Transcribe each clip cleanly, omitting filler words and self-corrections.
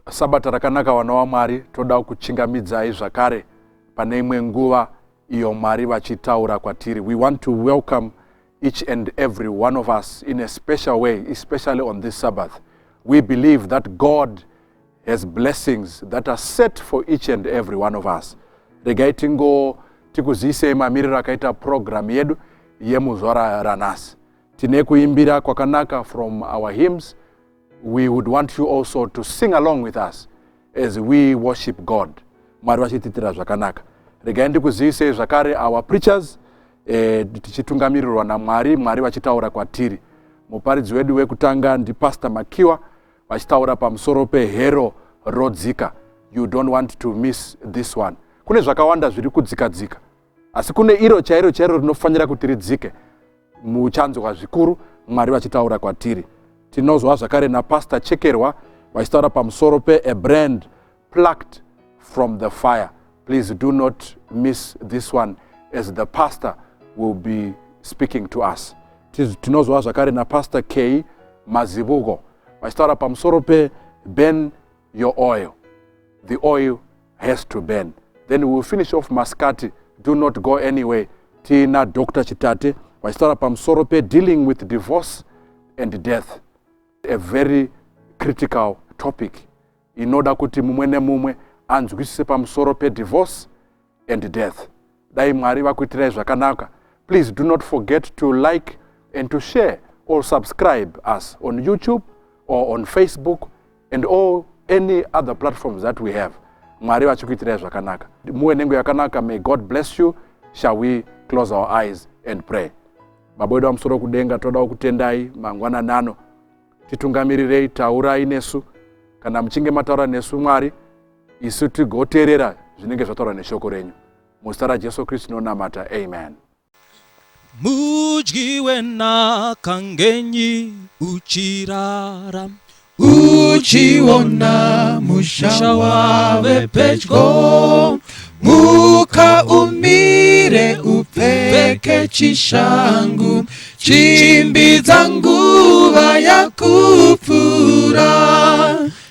Sabata rakanaka vana vaMwari, toda kuchingamidzai zvakare pane imwe nguva iyo Mwari vachitaura kwatiri. We want to welcome each and every one of us in a special way, especially on this Sabbath. We believe that God has blessings that are set for each and every one of us. Regai tingo tikuziisei mamiriro akaita program yedu yemuzuva ranhasi. Tine kuimbira kwakanaka from our hymns. We would want you also to sing along with us as we worship God. Mwari vachitiitira zvakanaka. Regai ndikuzivisei zvakare our preachers, tichitungamirirwa naMwari, Mwari vachitaura kwatiri. Muparidzi wedu wekutanga ndiPastor Makiwa vachitaura pamusoro pehero rodzika. You don't want to miss this one. Kune zvakawanda zviri kudzika-dzika, asi kune iro chairo chairo rinofanira kuti ridzike. Muchanzwa zvikuru Mwari vachitaura kwatiri. Tinozwa zvakare naPastor Chekerwa vachitaura pamusoro pe a brand plucked from the fire. Please do not miss this one as the pastor will be speaking to us. Tinozwa zvakare naPastor K Mazibuko vachitaura pamusoro pe burn your oil. The oil has to burn. Then we will finish off maskati. Do not go anywhere. Tina Dr. Chitate vachitaura pamusoro pe dealing with divorce and death. A very critical topic inoda kuti mumwe nemumwe anzwisise pamusoro pe divorce and death. Dai Mwari vakuitirai zvakanaka. Please do not forget to like and to share or subscribe us on YouTube or on Facebook and all any other platforms that we have. Mwari vachikuitirai zvakanaka. Muwe nenguva yakanaka. May God bless you. Shall we close our eyes and pray? Baba wedu vamusoro kudenga, toda kukutendai mangwanani ano. Titungamirirei, taurai nesu. Kana muchinge mataura nesu Mwari, isu tigoteerera zvinenge zvataurwa neshoko renyu. Muzita raJesu Kristu tinonamata. Amen. Mudyi wenhaka ngenyi uchirara? Uchiona musha wave pedyo, muka umire upfeke chishangu, chimbidza nguva yakupfuura.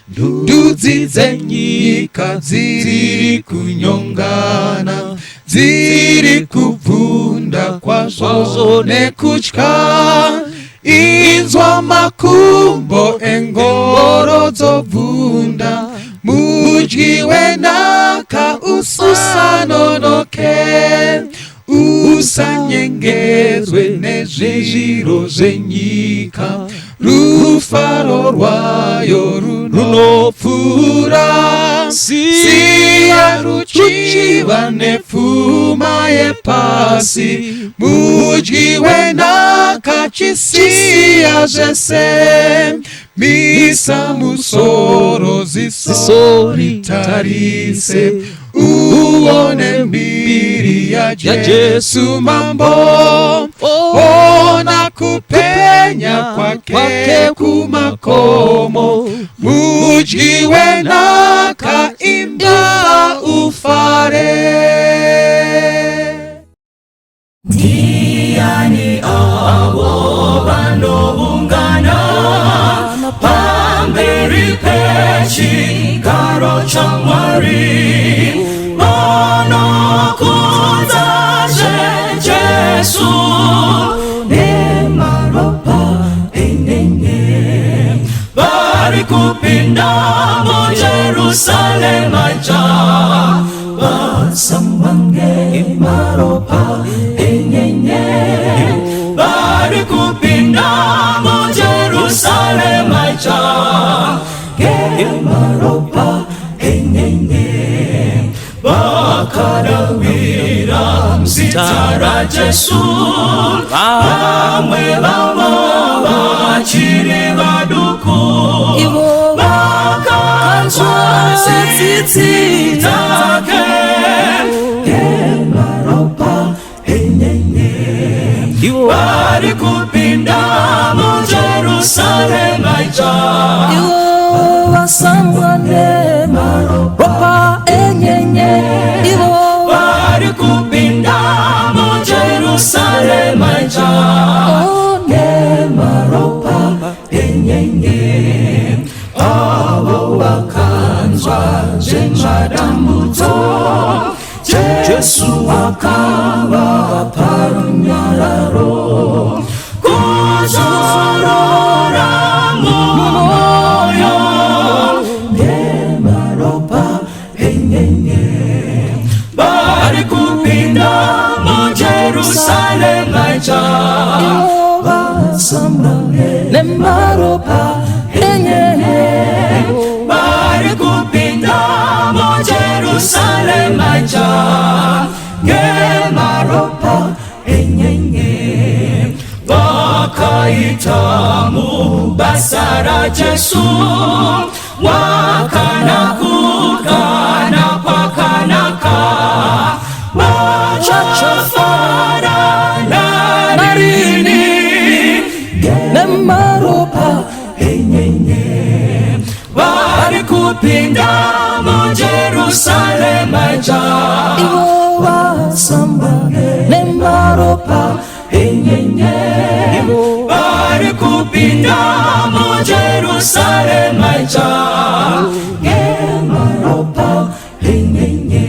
Ndudzi dzenyika dziri kunyongana, dziri kubvunda kwazvo nekutya. Inzwa makumbo engoro dzobvunda, mudyi wenhaka usanonoke. Usanyengedzwe nezviro zvenyika, rufaro rwayo runopfuura. Siya ruchiva nepfuma yepasi, mudyi wenhaka chisiya zvese. Misa musoro ziso ritarise, uone mbiri yaJesu Mambo. Ona kupenya kwake kumakomo, mudyi wenhaka imba ufare. Ndiani avo vanoungana pamberi pechigaro chaMwari, vanokudza Jesu nemaropa enene, vari kupinda muJerusarema idzva, vasambwa ngemaropa enyenye, vari kupinda muJerusarema idzva ngemaropa enyenye, vakadavira muzita raJesu, vamwe vavo vachiri vaduku, vakanzwa tsitsi dzake. Jerusarema idzva. Ivo vasambwa nemaropa enyenye. Ivo vari kupinda muJerusarema idzva oh, nemaropa enyenye. Avo vakanzwa zvemadambudzo, Jesu akavapa runyararo, kuzorora mumwoyo nemaropa enyenye. Vari kupinda muJerusarema idzva. Ivo vasambwa nemaropa enyenye. Vari kupinda muJerusarema idzva ngemaropa enyenye. Vakaita mubasa raJesu wakanakukana kwakanaka, vachafara narini nemaropa enyenye. Vari kupinda muJerusarema idzva. Ivo vasambwa nemaropa enyenye. Vari kupinda muJerusarema idzva ngemaropa enyenye.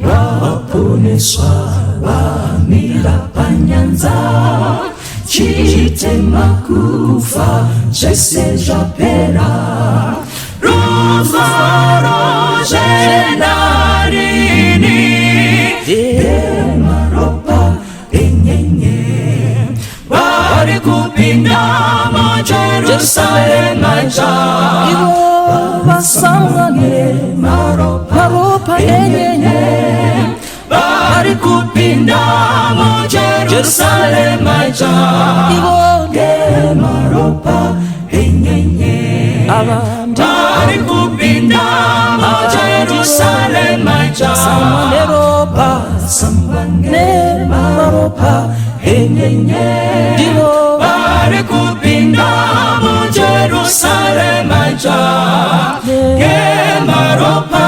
Vaponeswa vamira panyanza, chitema kufa zvese zvapera, rufaro zvenarini nemaropa enyenye. Vari kupinda muJerusarema idzva. Ivo vasambwa nemaropa enyenye. Vari kupinda muJerusarema idzva Ivo nemaropa enyenye. Ava Vari kupinda muJerusarema idzva. Sambwa neropa, sambwa nemaropa enyenye. Ndivo vari kupinda muJerusarema idzva ngemaropa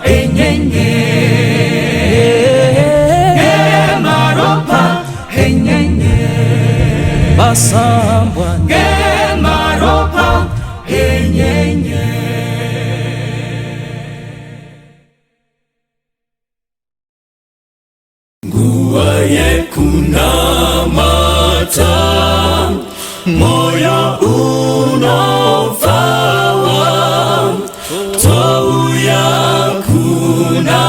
enyenye, ngemaropa enyenye. Vasambwa ngemaropa enyenye. Nguva yekunamata, moyo unofara, touya kuna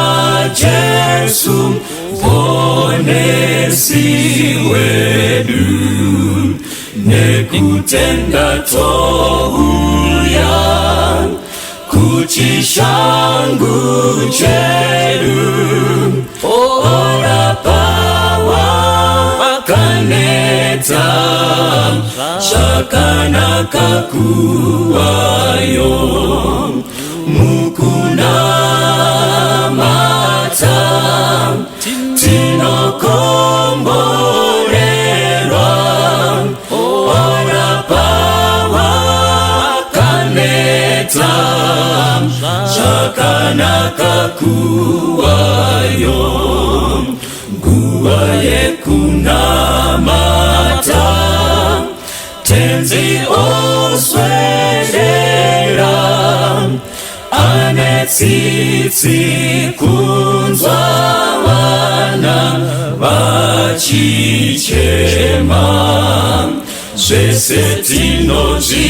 Jesu Muponesi wedu. Nekutenda touya kuchishangu chedu, orapa wakaneta, zvakanaka kuvayo mukunamata. Tinokomborerwa, orapa wakaneta, zvakanaka kuvayo. Nguva yekunamata, Tenzi oswedera, ane tsitsi kunzwa vana vachichema. Zvese tinozviisa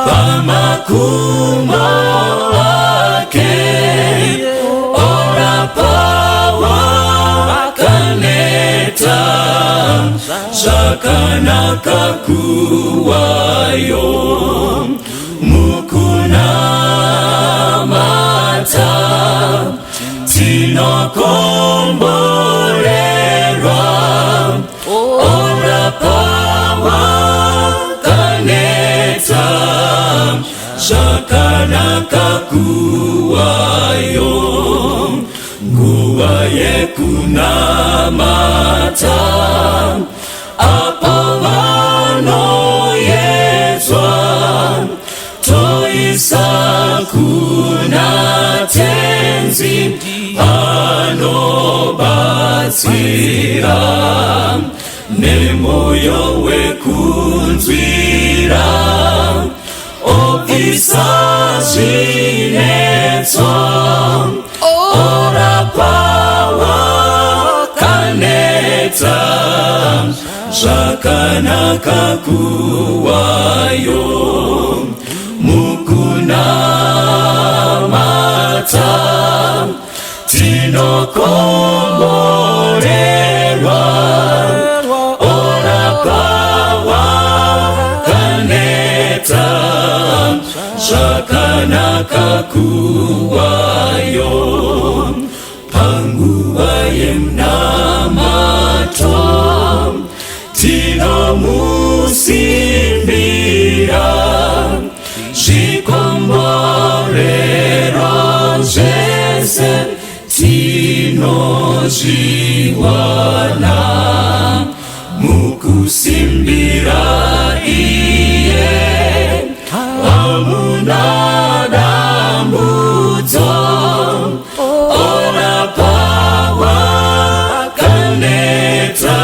pamakumbo ake, orapa wakaneta, zvakanaka kuvayo mukunamata. Tinokomborerwa, orapa wakaneta, zvakanaka kuvayo. Nguva yekunamata. Apo vanoyedzwa, toisa kuna Tenzi, anobatsira nemoyo wekunzwira, obvisa zvinetso, orapa wakaneta. Zvakanaka kuwayo mukunamata, tinokomborerwa, orapa wakaneta. Zvakanaka kuwayo panguva yemunamato, tinomusimbira, zvikomborero zvese tinozviwana mukusimbira iye. Hamuna dambudzo, orapa wakaneta.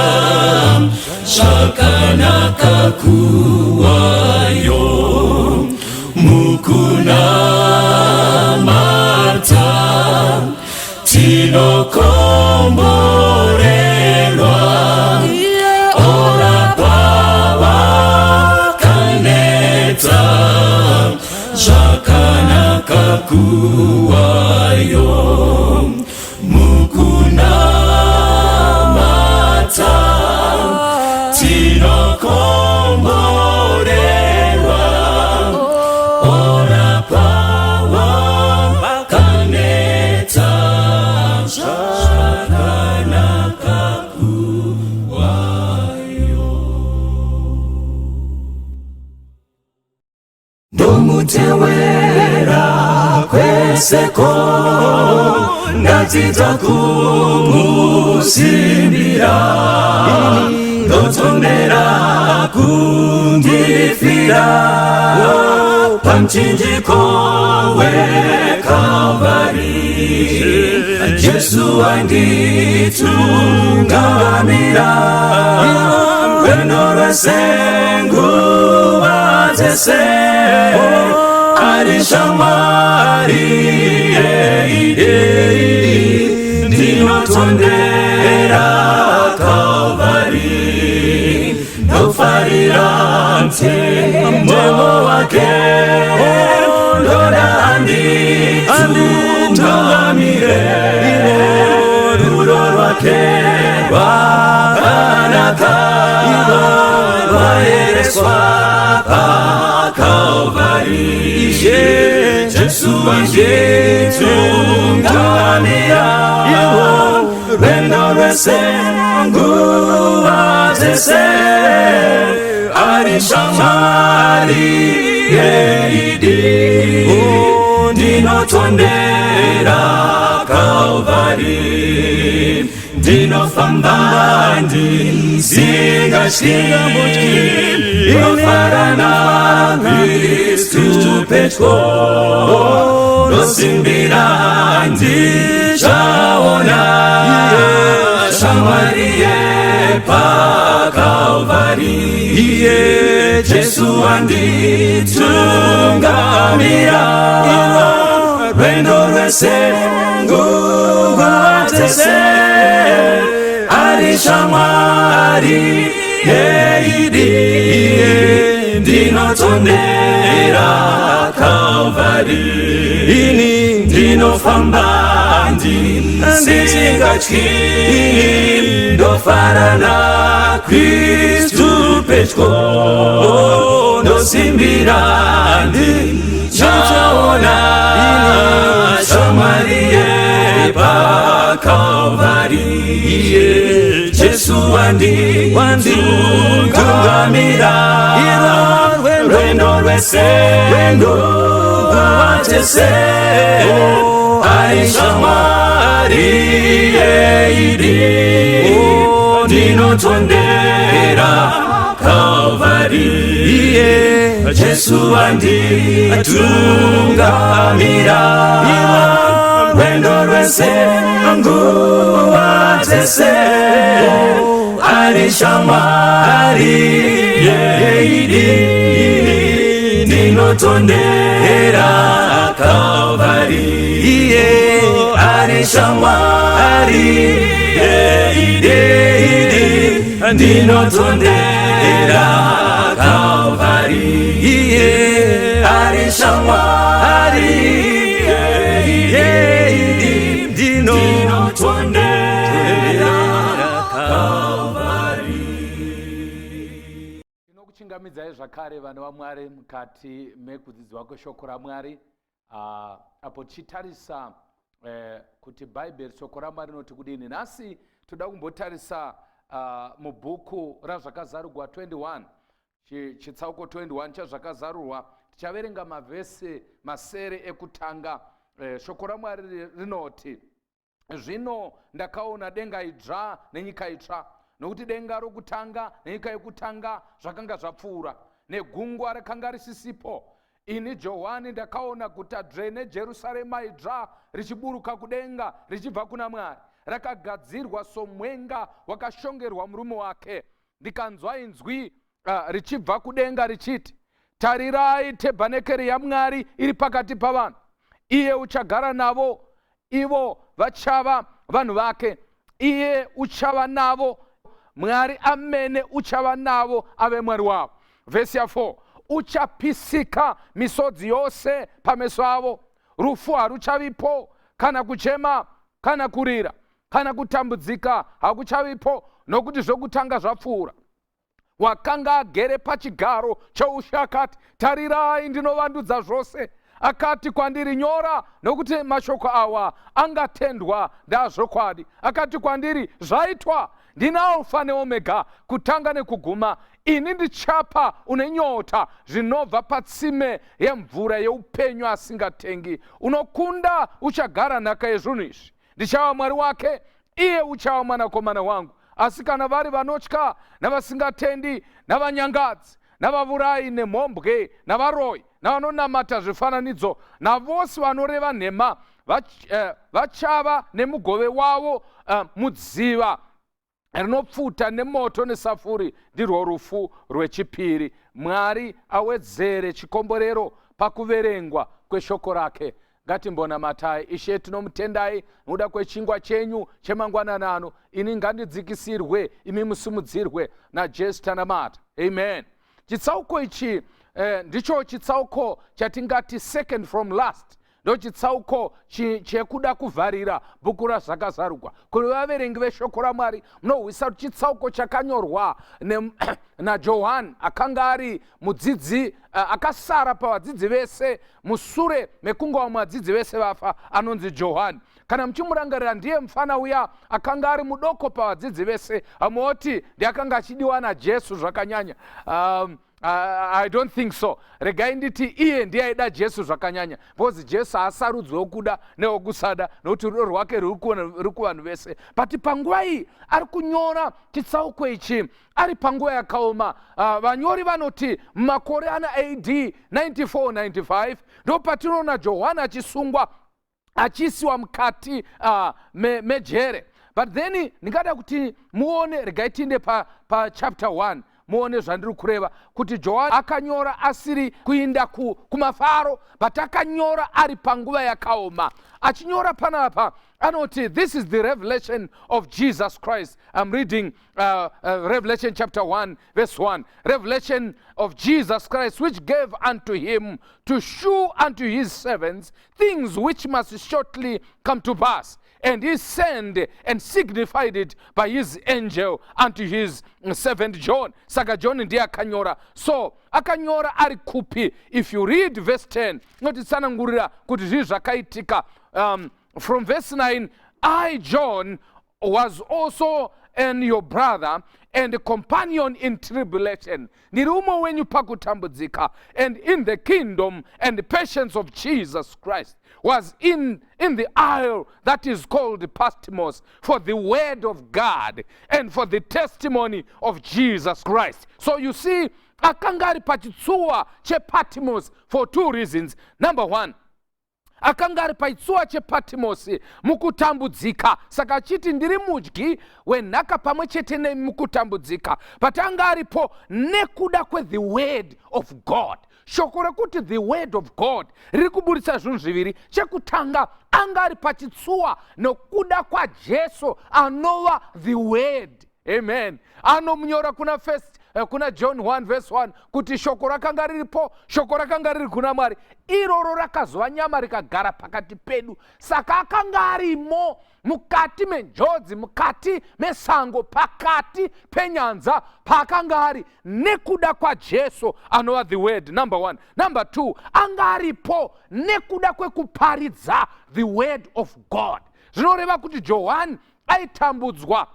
Zvakanaka kuwayo mukunamata, tinokomborerwa, orapa wakaneta. Zvakanaka kuwayo mukunamata, tinokomborerwa, orapa wakaneta. Zvakanaka kuwayo. Ndomutewera kweseko, ndadzidza kumusimbira, ndotondera kundifira pamuchinjiko weKalvari. Jesu anditungamira rwendo rwese, nguva dzese ari shamwari yeide. Ndinotondera Kalvari, ndofarira mtemo wake, ndoda anditungamire, rudo rwake rwakanaka, rwayereswa paKalvari. Jesu anditungamira rwendo rwese, nguva dzese ari shamwari yeidi. Ndinotondera Kalvari, ndinofamba ndisingatyi, ndinofara naKristu petyo, ndosimbira ndichaona shamwari yepaKalvari. Iye Jesu anditungamira rwendo rwese, nguva dzese ari shamwari yeidi. Ndinotondera Kalvari, ini ndinofamba ndisingatyi, ndofara naKristu petyo, ndosimbira ndichaona shamwari yepaKalvari. Jesu wanditungamira rwendo rwese, nguva dzese ari shamwari yeidi. Ndinotondera Calvary. Iye. Jesu anditungamira rwendo rwese, nguva dzese, ari shamwari yeidi. Ndinotondera Calvary. Iye. Ari shamwari yeidi. Ndinotondera Calvary. Iye. Ari shamwari yeidi. Ndinotondera Calvary. Tinokuchingamidzai zvakare, vana vaMwari, mukati mekudzidzwa kweshoko raMwari. Apo tichitarisa kuti Bhaibheri, shoko raMwari, rinoti kudini. Nhasi toda kumbotarisa mubhuku raZvakazarurwa 21, chitsauko 21 chaZvakazarurwa. Tichaverenga mavhesi masere ekutanga. Shoko raMwari rinoti, "Zvino ndakaona denga idzva nenyika itsva, nokuti denga rokutanga nenyika yokutanga zvakanga zvapfuura, negungwa rakanga risisipo. Ini Johani ndakaona guta dzvene, Jerusarema idzva, richiburuka kudenga richibva kuna Mwari, rakagadzirwa somwenga wakashongerwa murume wake. Ndikanzwa inzwi richibva kudenga richiti, 'Tarirai, tebhanekeri yaMwari iri pakati pavanhu, iye uchagara navo, ivo vachava vanhu vake, iye uchava navo. Mwari amene uchava navo, ave Mwari wavo.'" Vhesi ya4, "Uchapisika misodzi yose pameso avo. Rufu haruchavipo, kana kuchema, kana kurira, kana kutambudzika hakuchavipo, nokuti zvokutanga zvapfuura." Wakanga agere pachigaro choushe akati, "Tarirai, ndinovandudza zvose." Akati kwandiri, "Nyora, nokuti mashoko awa angatendwa, ndazvokwadi." Akati kwandiri, "Zvaitwa. Ndini Alfa neOmega, kutanga nekuguma. Ini ndichapa une nyota zvinobva patsime yemvura yeupenyu asingatengi. Unokunda uchagara nhaka yezvinhu izvi. Ndichava Mwari wake, iye uchava mwanakomana wangu. Asi kana vari vanotya, navasingatendi, navanyangadzi, navavurai, nemhombwe, navaroyi, navanonamata zvifananidzo, navose vanoreva nhema, vachava nemugove wavo mudziva rinopfuta nemoto nesafuri, ndirwo rufu rwechipiri." Mwari awedzere chikomborero pakuverengwa kweshoko rake. Ngatimbonamatai. Ishe, tinomutendai nokuda kwechingwa chenyu chemangwanani ano. Ini ngandidzikisirwe, imi musimudzirwe. NaJesu tanamata, amen. Chitsauko ichi ndicho chitsauko chatingati second from last, ndo chitsauko chekuda kuvharira bhuku raZvakazarurwa. Kune vaverengi veshoko raMwari, munohwisa kuti chitsauko chakanyorwa naJohani, akanga ari mudzidzi akasara pavadzidzi vese musure mekunge vamwe vadzidzi vese vafa, anonzi Johani. Kana muchimurangarira, ndiye mufana uya akanga ari mudoko pavadzidzi vese. Vamwe ndiye akanga achidiwa naJesu zvakanyanya. I don't think so. Regai nditi iye ndiye aida Jesu zvakanyanya, because Jesu haasarudzwe wokuda newokusada, nokuti rudo rwake ruri kuvanhu vese. But panguva iyi ari kunyora chitsauko ichi, ari panguva yakaoma. Vanyori vanoti mumakore ana AD 94 95 ndo patinoona Johani achisungwa, achiisiwa mukati mejere. But then ndingada kuti muone, regai tiinde pachapter pa 1, muone zvandiri kureva, kuti Johani akanyora asiri kuinda kumafaro, but akanyora ari panguva yakaoma. Achinyora panapa anoti, "This is the revelation of Jesus Christ." I'm reading Revelation chapter 1 verse 1: "Revelation of Jesus Christ, which gave unto him to shew unto his servants things which must shortly come to pass. And he sent and signified it by his angel unto his servant John." Saka John ndiye akanyora. So akanyora ari kupi? If you read verse 10, inotitsanangurira kuti zvii zvakaitika. From verse 9, "I John was also And your brother and companion in tribulation." Ndiri umwe wenyu pakutambudzika. "And in the kingdom and the patience of Jesus Christ, was in the isle that is called Patmos for the word of God and for the testimony of Jesus Christ." So you see, akanga ari pachitsuwa chePatmos for two reasons. Number one, akanga ari pachitsuwa chePatimosi mukutambudzika, saka achiti, "Ndiri mudyi wenhaka pamwe chete nemi mukutambudzika." But anga aripo nekuda kwethe word of God. Shoko rekuti the word of God riri kuburitsa zvinhu zviviri. Chekutanga, anga ari pachitsuwa nokuda kwaJesu anova the word. Amen. Anomunyora kuna first kuna John 1 verse 1 kuti shoko rakanga riripo, shoko rakanga riri kuna Mwari, iroro rakazova nyama rikagara pakati pedu. Saka akanga arimo mukati menjodzi, mukati mesango, pakati penyanza, paakanga ari nekuda kwaJesu anova the word, number one. Number two, anga aripo nekuda kwekuparidza the word of God. Zvinoreva kuti Johani aitambudzwa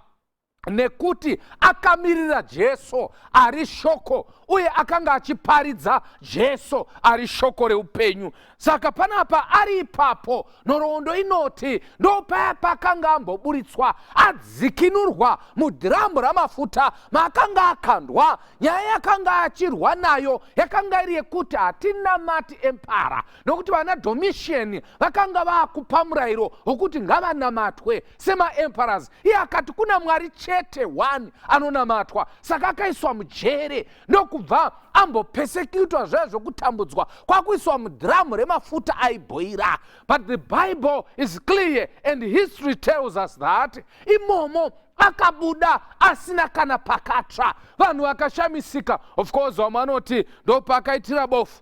nekuti akamirira Jesu ari shoko, uye akanga achiparidza Jesu ari shoko reupenyu. Saka panapa ari ipapo, nhoroondo inoti ndo paya paakanga amboburitswa, adzikinurwa mudhiramu ramafuta maakanga akandwa. Nyaya yakanga achirwa nayo yakanga iri yekuti hatinamati emperor, nokuti vana Domitian vakanga vaakupa murayiro wokuti ngavanamatwe semaemperors. Iye akati kuna Mwari chete one anonamatwa. Saka akaiswa mujere, ndokubva ambopesekutwa zvaya zvokutambudzwa, kwakuiswa mudhiramu remafuta aibhoira. But the Bible is clear and history tells us that imomo akabuda asina kana pakatsva. Vanhu vakashamisika. Of course, vamwe vanoti ndopakaitira bofu,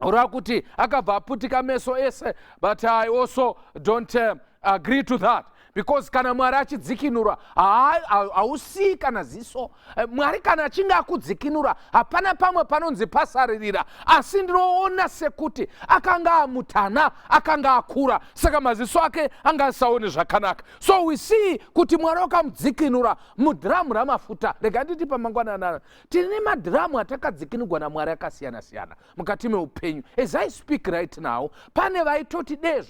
kureva kuti akabva aputika meso ese, but I also don't agree to that, because kana Mwari achidzikinura, hausii kana ziso. Mwari kana achinge akudzikinura, hapana pamwe panonzi pasaririra. Asi ndinoona sekuti akanga amutana, akanga akura, saka maziso ake anga asaoni zvakanaka. So we see kuti Mwari wakamudzikinura mudhiramu ramafuta. Rega nditi pamangwananana, tine madhiramu atakadzikinurwa naMwari akasiyana-siyana mukati meupenyu. As I speak right now, pane vaitoti dee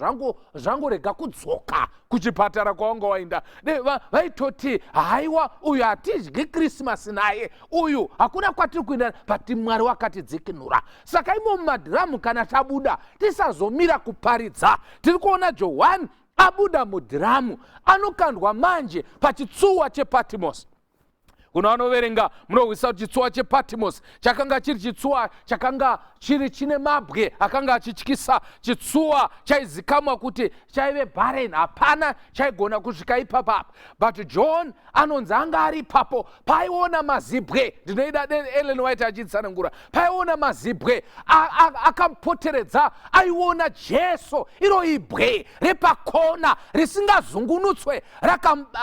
zvangorega kudzoka kuchipatara kwawanga waenda. Vaitoti haiwa, uyu hatidyi Krisimasi naye uyu, hakuna kwatiri kuenda. But Mwari wakatidzikinura. Saka imo mumadhiramu, kana tabuda, tisazomira kuparidza. Tiri kuona Johani abuda mudhiramu, anokandwa manje pachitsuwa chePatmos. Kuno vanoverenga munohwisa kuti chitsuwa chePatmos chakanga chiri chitsuwa chakanga chiri chine mabwe akanga achityisa, chitsuwa chaizikamwa kuti chaive barren, hapana chaigona kusvika ipapapa. But John anonzi anga ari ipapo. Paaiona mazibwe, ndinoida Ellen White achitsanangura, paaiona mazibwe akamupoteredza, aiona Jesu, iro ibwe repakona risingazungunutswe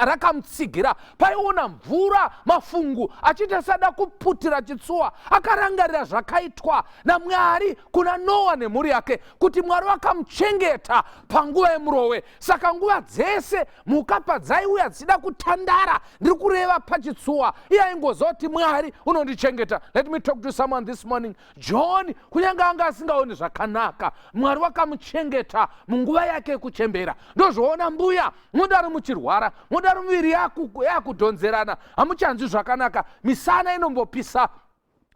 rakamutsigira. Paiona mvura, mafungu achiita sada kuputira chitsuwa, akarangarira zvakaitwa naMwari kuna Noa nemhuri yake, kuti Mwari vakamuchengeta panguva yemurowe. Saka nguva dzese mhuka padzaiuya dzichida kutandara, ndiri kureva pachitsuwa, iye aingoziva kuti Mwari unondichengeta. Let me talk to someone this morning. John, kunyange anga asingaoni zvakanaka, Mwari wakamuchengeta munguva yake yekuchembera. Ndozvoona mbuya mudaro muchirwara, mudaro muviri yakudhonzerana, hamuchanzwi zvakanaka, misana inombopisa,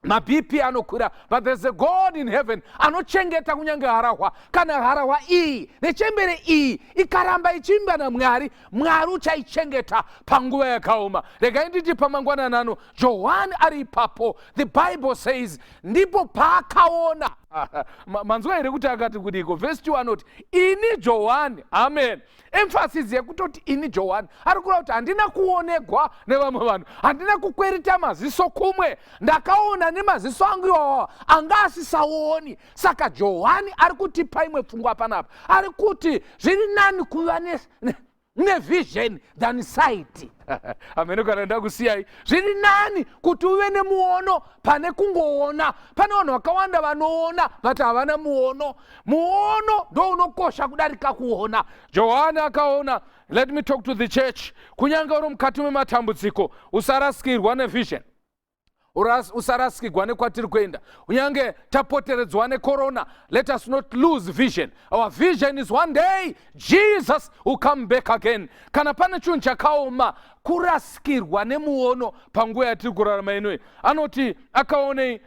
maBP anokwira, but there's a God in heaven anochengeta kunyange harahwa. Kana harahwa iyi nechembere iyi ikaramba ichiimba naMwari, Mwari uchaichengeta panguva yakaoma. Regai nditi pamangwananano, Johani ari ipapo, the Bible says ndipo paakaona. Manzwa here kuti akati kudiko? Vhesi 2 anoti, "Ini Johani." Amen. Emphasis yekutoti "ini Johani" ari kureva kuti handina kuonegwa nevamwe vanhu, handina kukwerita maziso kumwe, ndakaona nemaziso angu iwawa anga asisaoni. Saka Johani ari kutipa imwe pfungwa panapa. Ari kuti zviri nani kuva ne Nevision than sight. Amene kana ndakusiyai, zviri nani kuti uve nemuono pane kungoona. Pane vanhu vakawanda vanoona but havana muono. Muono ndo unokosha kudarika kuona. Johani akaona. Let me talk to the church. Kunyange uri mukati mematambudziko, usarasikirwa nevision, usarasikirwa nekwatiri kuenda. Kunyange tapoteredzwa necorona, let us not lose vision. Our vision is one day Jesus will come back again. Kana pane chinhu chakaoma, kurasikirwa nemuono panguva yatiri kurarama inoi. Anoti akaonei?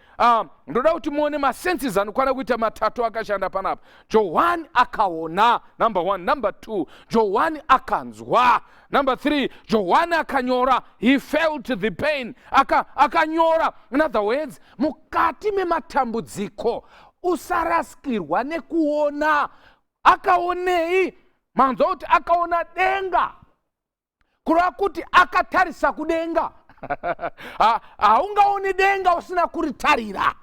Ndoda kuti muone masenses anokwana kuita matatu akashanda panapa. Johani akaona, number one. Number two, Johani akanzwa. Number three, Johani akanyora. He felt the pain. Akanyora. In other words, mukati mematambudziko usarasikirwa nekuona. Akaonei? Manzwa kuti akaona denga, kureva kuti akatarisa kudenga. Haungaoni denga usina kuritarira.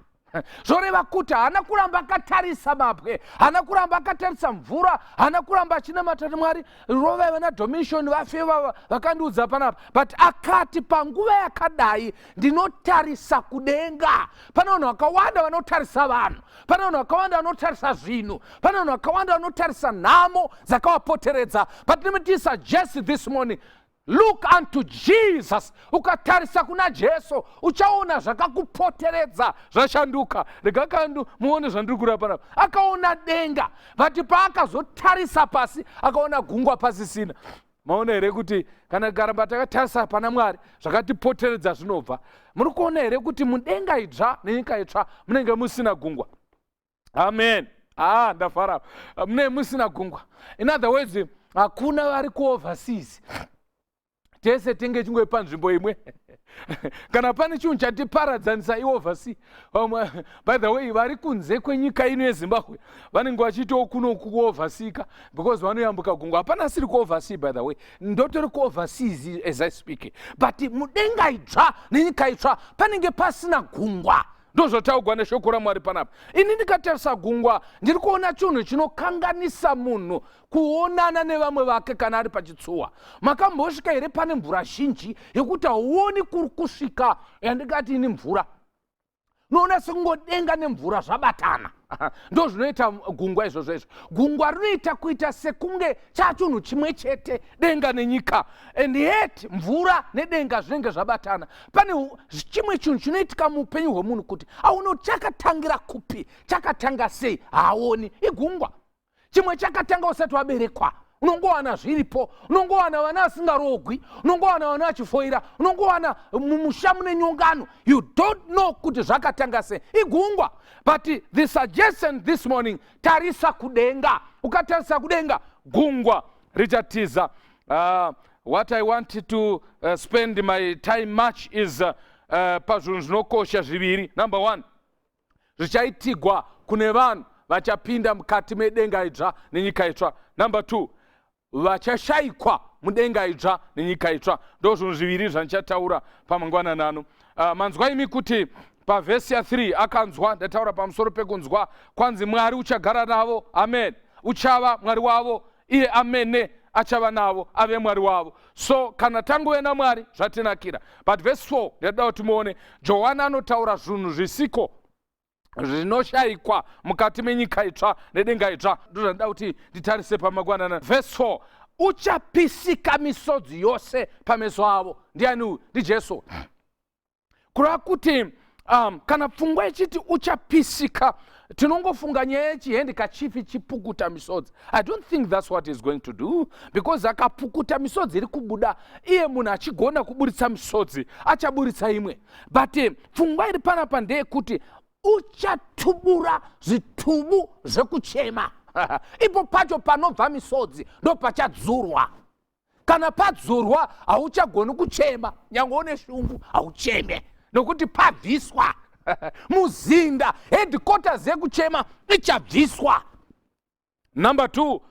Zvoreva kuti haana kuramba akatarisa mabwe, haana kuramba akatarisa mvura, haana kuramba achinamata ti, "Mwari, rovai vana Domitian vafe vakandiudza panapa." But akati, "Panguva yakadai ndinotarisa kudenga." Pane vanhu vakawanda vanotarisa vanhu, pane vanhu vakawanda vanotarisa zvinhu, pane vanhu vakawanda vanotarisa nhamo dzakavapoteredza. But let me suggest this morning, look unto Jesus. Ukatarisa kuna Jesu, uchaona zvakakupoteredza zvashanduka. Rega kandu muone zvandiri kureva panapa. Akaona denga, but paakazotarisa pasi, akaona gungwa pasisina. Maona here kuti kana tikaramba takatarisa pana Mwari, zvakatipoteredza zvinobva? Muri kuona here kuti mudenga idzva nenyika itsva munenge musina gungwa? Amen. Ah, ndafara. Mune musina gungwa. In other words, hakuna vari kuoverseas, tese tenge chingove panzvimbo imwe. Kana pane chinhu chatiparadzanisa, ioversea. By the way, vari kunze kwenyika ino yeZimbabwe vanenge vachiitawo kuno kuoversea because vanoyambuka gungwa. Hapana asiri kuoversea. By the way, ndotori kuoverseas as I speak. But mudenga idzva nenyika itsva panenge pasina gungwa. Ndozvotaugwa neshoko raMwari panapa. Ini ndikatarisa gungwa, ndiri kuona chinhu chinokanganisa munhu kuonana nevamwe vake kana ari pachitsuwa. Makambosvika here pane mvura zhinji yekuti hauoni kuri kusvika yandingati ini mvura? Unoona sekungodenga nemvura zvabatana. Ndo zvinoita gungwa izvozvo izvo. Gungwa rinoita kuita sekunge chachinhu chimwe chete, denga nenyika, and yet mvura nedenga zvinenge zvabatana. Pane chimwe chinhu chinoitika muupenyu hwemunhu kuti aone kuti chakatangira kupi, chakatanga sei, haaoni. Igungwa. Chimwe chakatanga usati waberekwa, unongowana zviripo. Unongowana vana vasingarogwi, unongowana vana vachifoira, unongowana mumusha mune nyongano. You don't know kuti zvakatanga sei. Igungwa. But the suggestion this morning, tarisa kudenga. Ukatarisa kudenga, gungwa richatiza. What I want to spend my time much is pazvinhu zvinokosha zviviri. Number one, zvichaitigwa kune vanhu vachapinda mukati medenga idzva nenyika itsva. Number two, vachashayikwa mudenga idzva nenyika itsva. Ndo zvinhu zviviri zvandichataura pamangwanani ano. Manzwa imi kuti pavhesi ya3 akanzwa. Ndataura pamusoro pekunzwa. Kwanzi Mwari uchagara navo, amen, uchava Mwari wavo, iye amene achava navo, ave Mwari wavo. So kana tangove naMwari, zvatinakira. But vhesi 4, ndinoda kuti muone Johani anotaura zvinhu zvisiko zvinoshayikwa mukati menyika itsva nedenga itsva. Ndozvandida kuti nditarise pamangwanana. Vhesi 4, uchapisika misodzi yose pameso avo. Ndiani uyu? NdiJesu. Kureva kuti kana pfungwa ichiti uchapisika, tinongofunga nyaya yechihandkerchief chipukuta misodzi. I don't think that's what is going to do, because akapukuta misodzi iri kubuda, iye munhu achigona kuburitsa misodzi, achaburitsa imwe. But pfungwa iri panapa ndeyekuti uchatubura zvitubu zvekuchema. Ipo pacho panobva misodzi ndo pachadzurwa. Kana padzurwa, hauchagoni kuchema. Nyange une shungu, haucheme nokuti pabviswa muzinda. Headquarters yekuchema ichabviswa. Number two,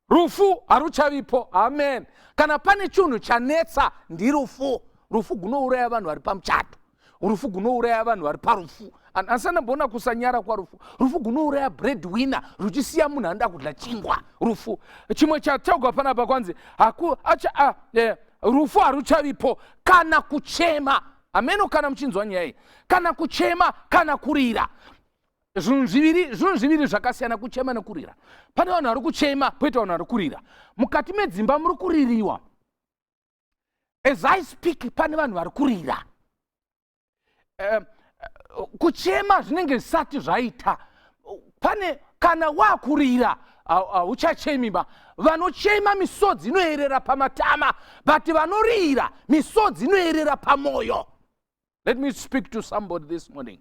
rufu haruchavipo. Amen. Kana pane chinhu chanetsa, ndirufu. Rufu gunouraya vanhu vari pamuchato, rufu gunouraya vanhu vari parufu. Handisati ndamboona kusanyara kwarufu. Rufu gunouraya bread winner ruchisiya munhu anoda kudya chingwa. Rufu. Chimwe chataugwa panapa kwanzi haku acha a, eh, rufu haruchavipo kana kuchema. Hameno kana muchinzwa nyaya iyi. Kana kuchema kana kurira. Zvinhu zviviri, zvinhu zviviri zvakasiyana, kuchema nekurira. Pane vanhu vari kuchema, poita vanhu vari kurira. Mukati medzimba muri kuririwa. As I speak, pane vanhu vari kurira. Kuchema zvinenge zvisati zvaita. Pane kana wakurira hauchachemi ba. Vanochema misodzi inoerera pamatama, but vanorira misodzi inoerera pamoyo. Let me speak to somebody this morning.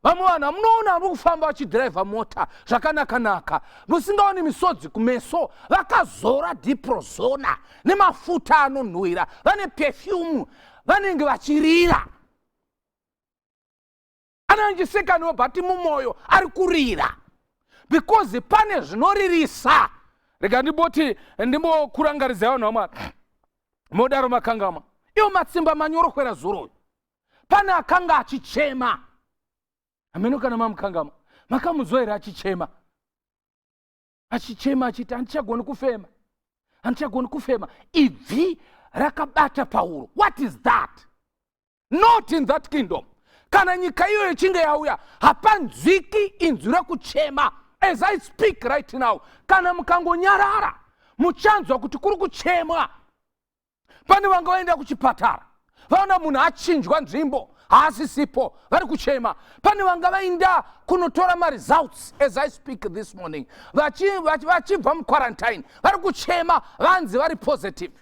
Vamwe vanhu vamunoona vari kufamba vachidhiraivha mota zvakanaka-naka, musingaoni misodzi kumeso, vakazora diprozona nemafuta anonhuhwira, vane perfume, vanenge vachirira. Anenge but mumwoyo ari kurira because pane zvinoririsa. Rega ndimboti ndimbokurangaridzai, vanhu vamwari, modaro makangama iwo matsimba manyorokwera zoroyo. Pane akanga achichema, hameno kana mamukangama, makamunzwa here achichema, achichema achiti, "Handichagoni kufema, handichagoni kufema, ibvi rakabata pauro"? What is that? Not in that kingdom. Kana nyika iyoyo ichinge yauya, hapanzwiki inzwi rekuchema. As I speak right now, kana mukangonyarara, muchanzwa kuti kuri kuchemwa. Pane vanga vaenda kuchipatara, vaona munhu achinjwa nzvimbo, haasisipo, vari kuchema. Pane vanga vaenda kunotora maresults, as I speak this morning, vachibva muquarantine, vari kuchema, vanzi vari positive.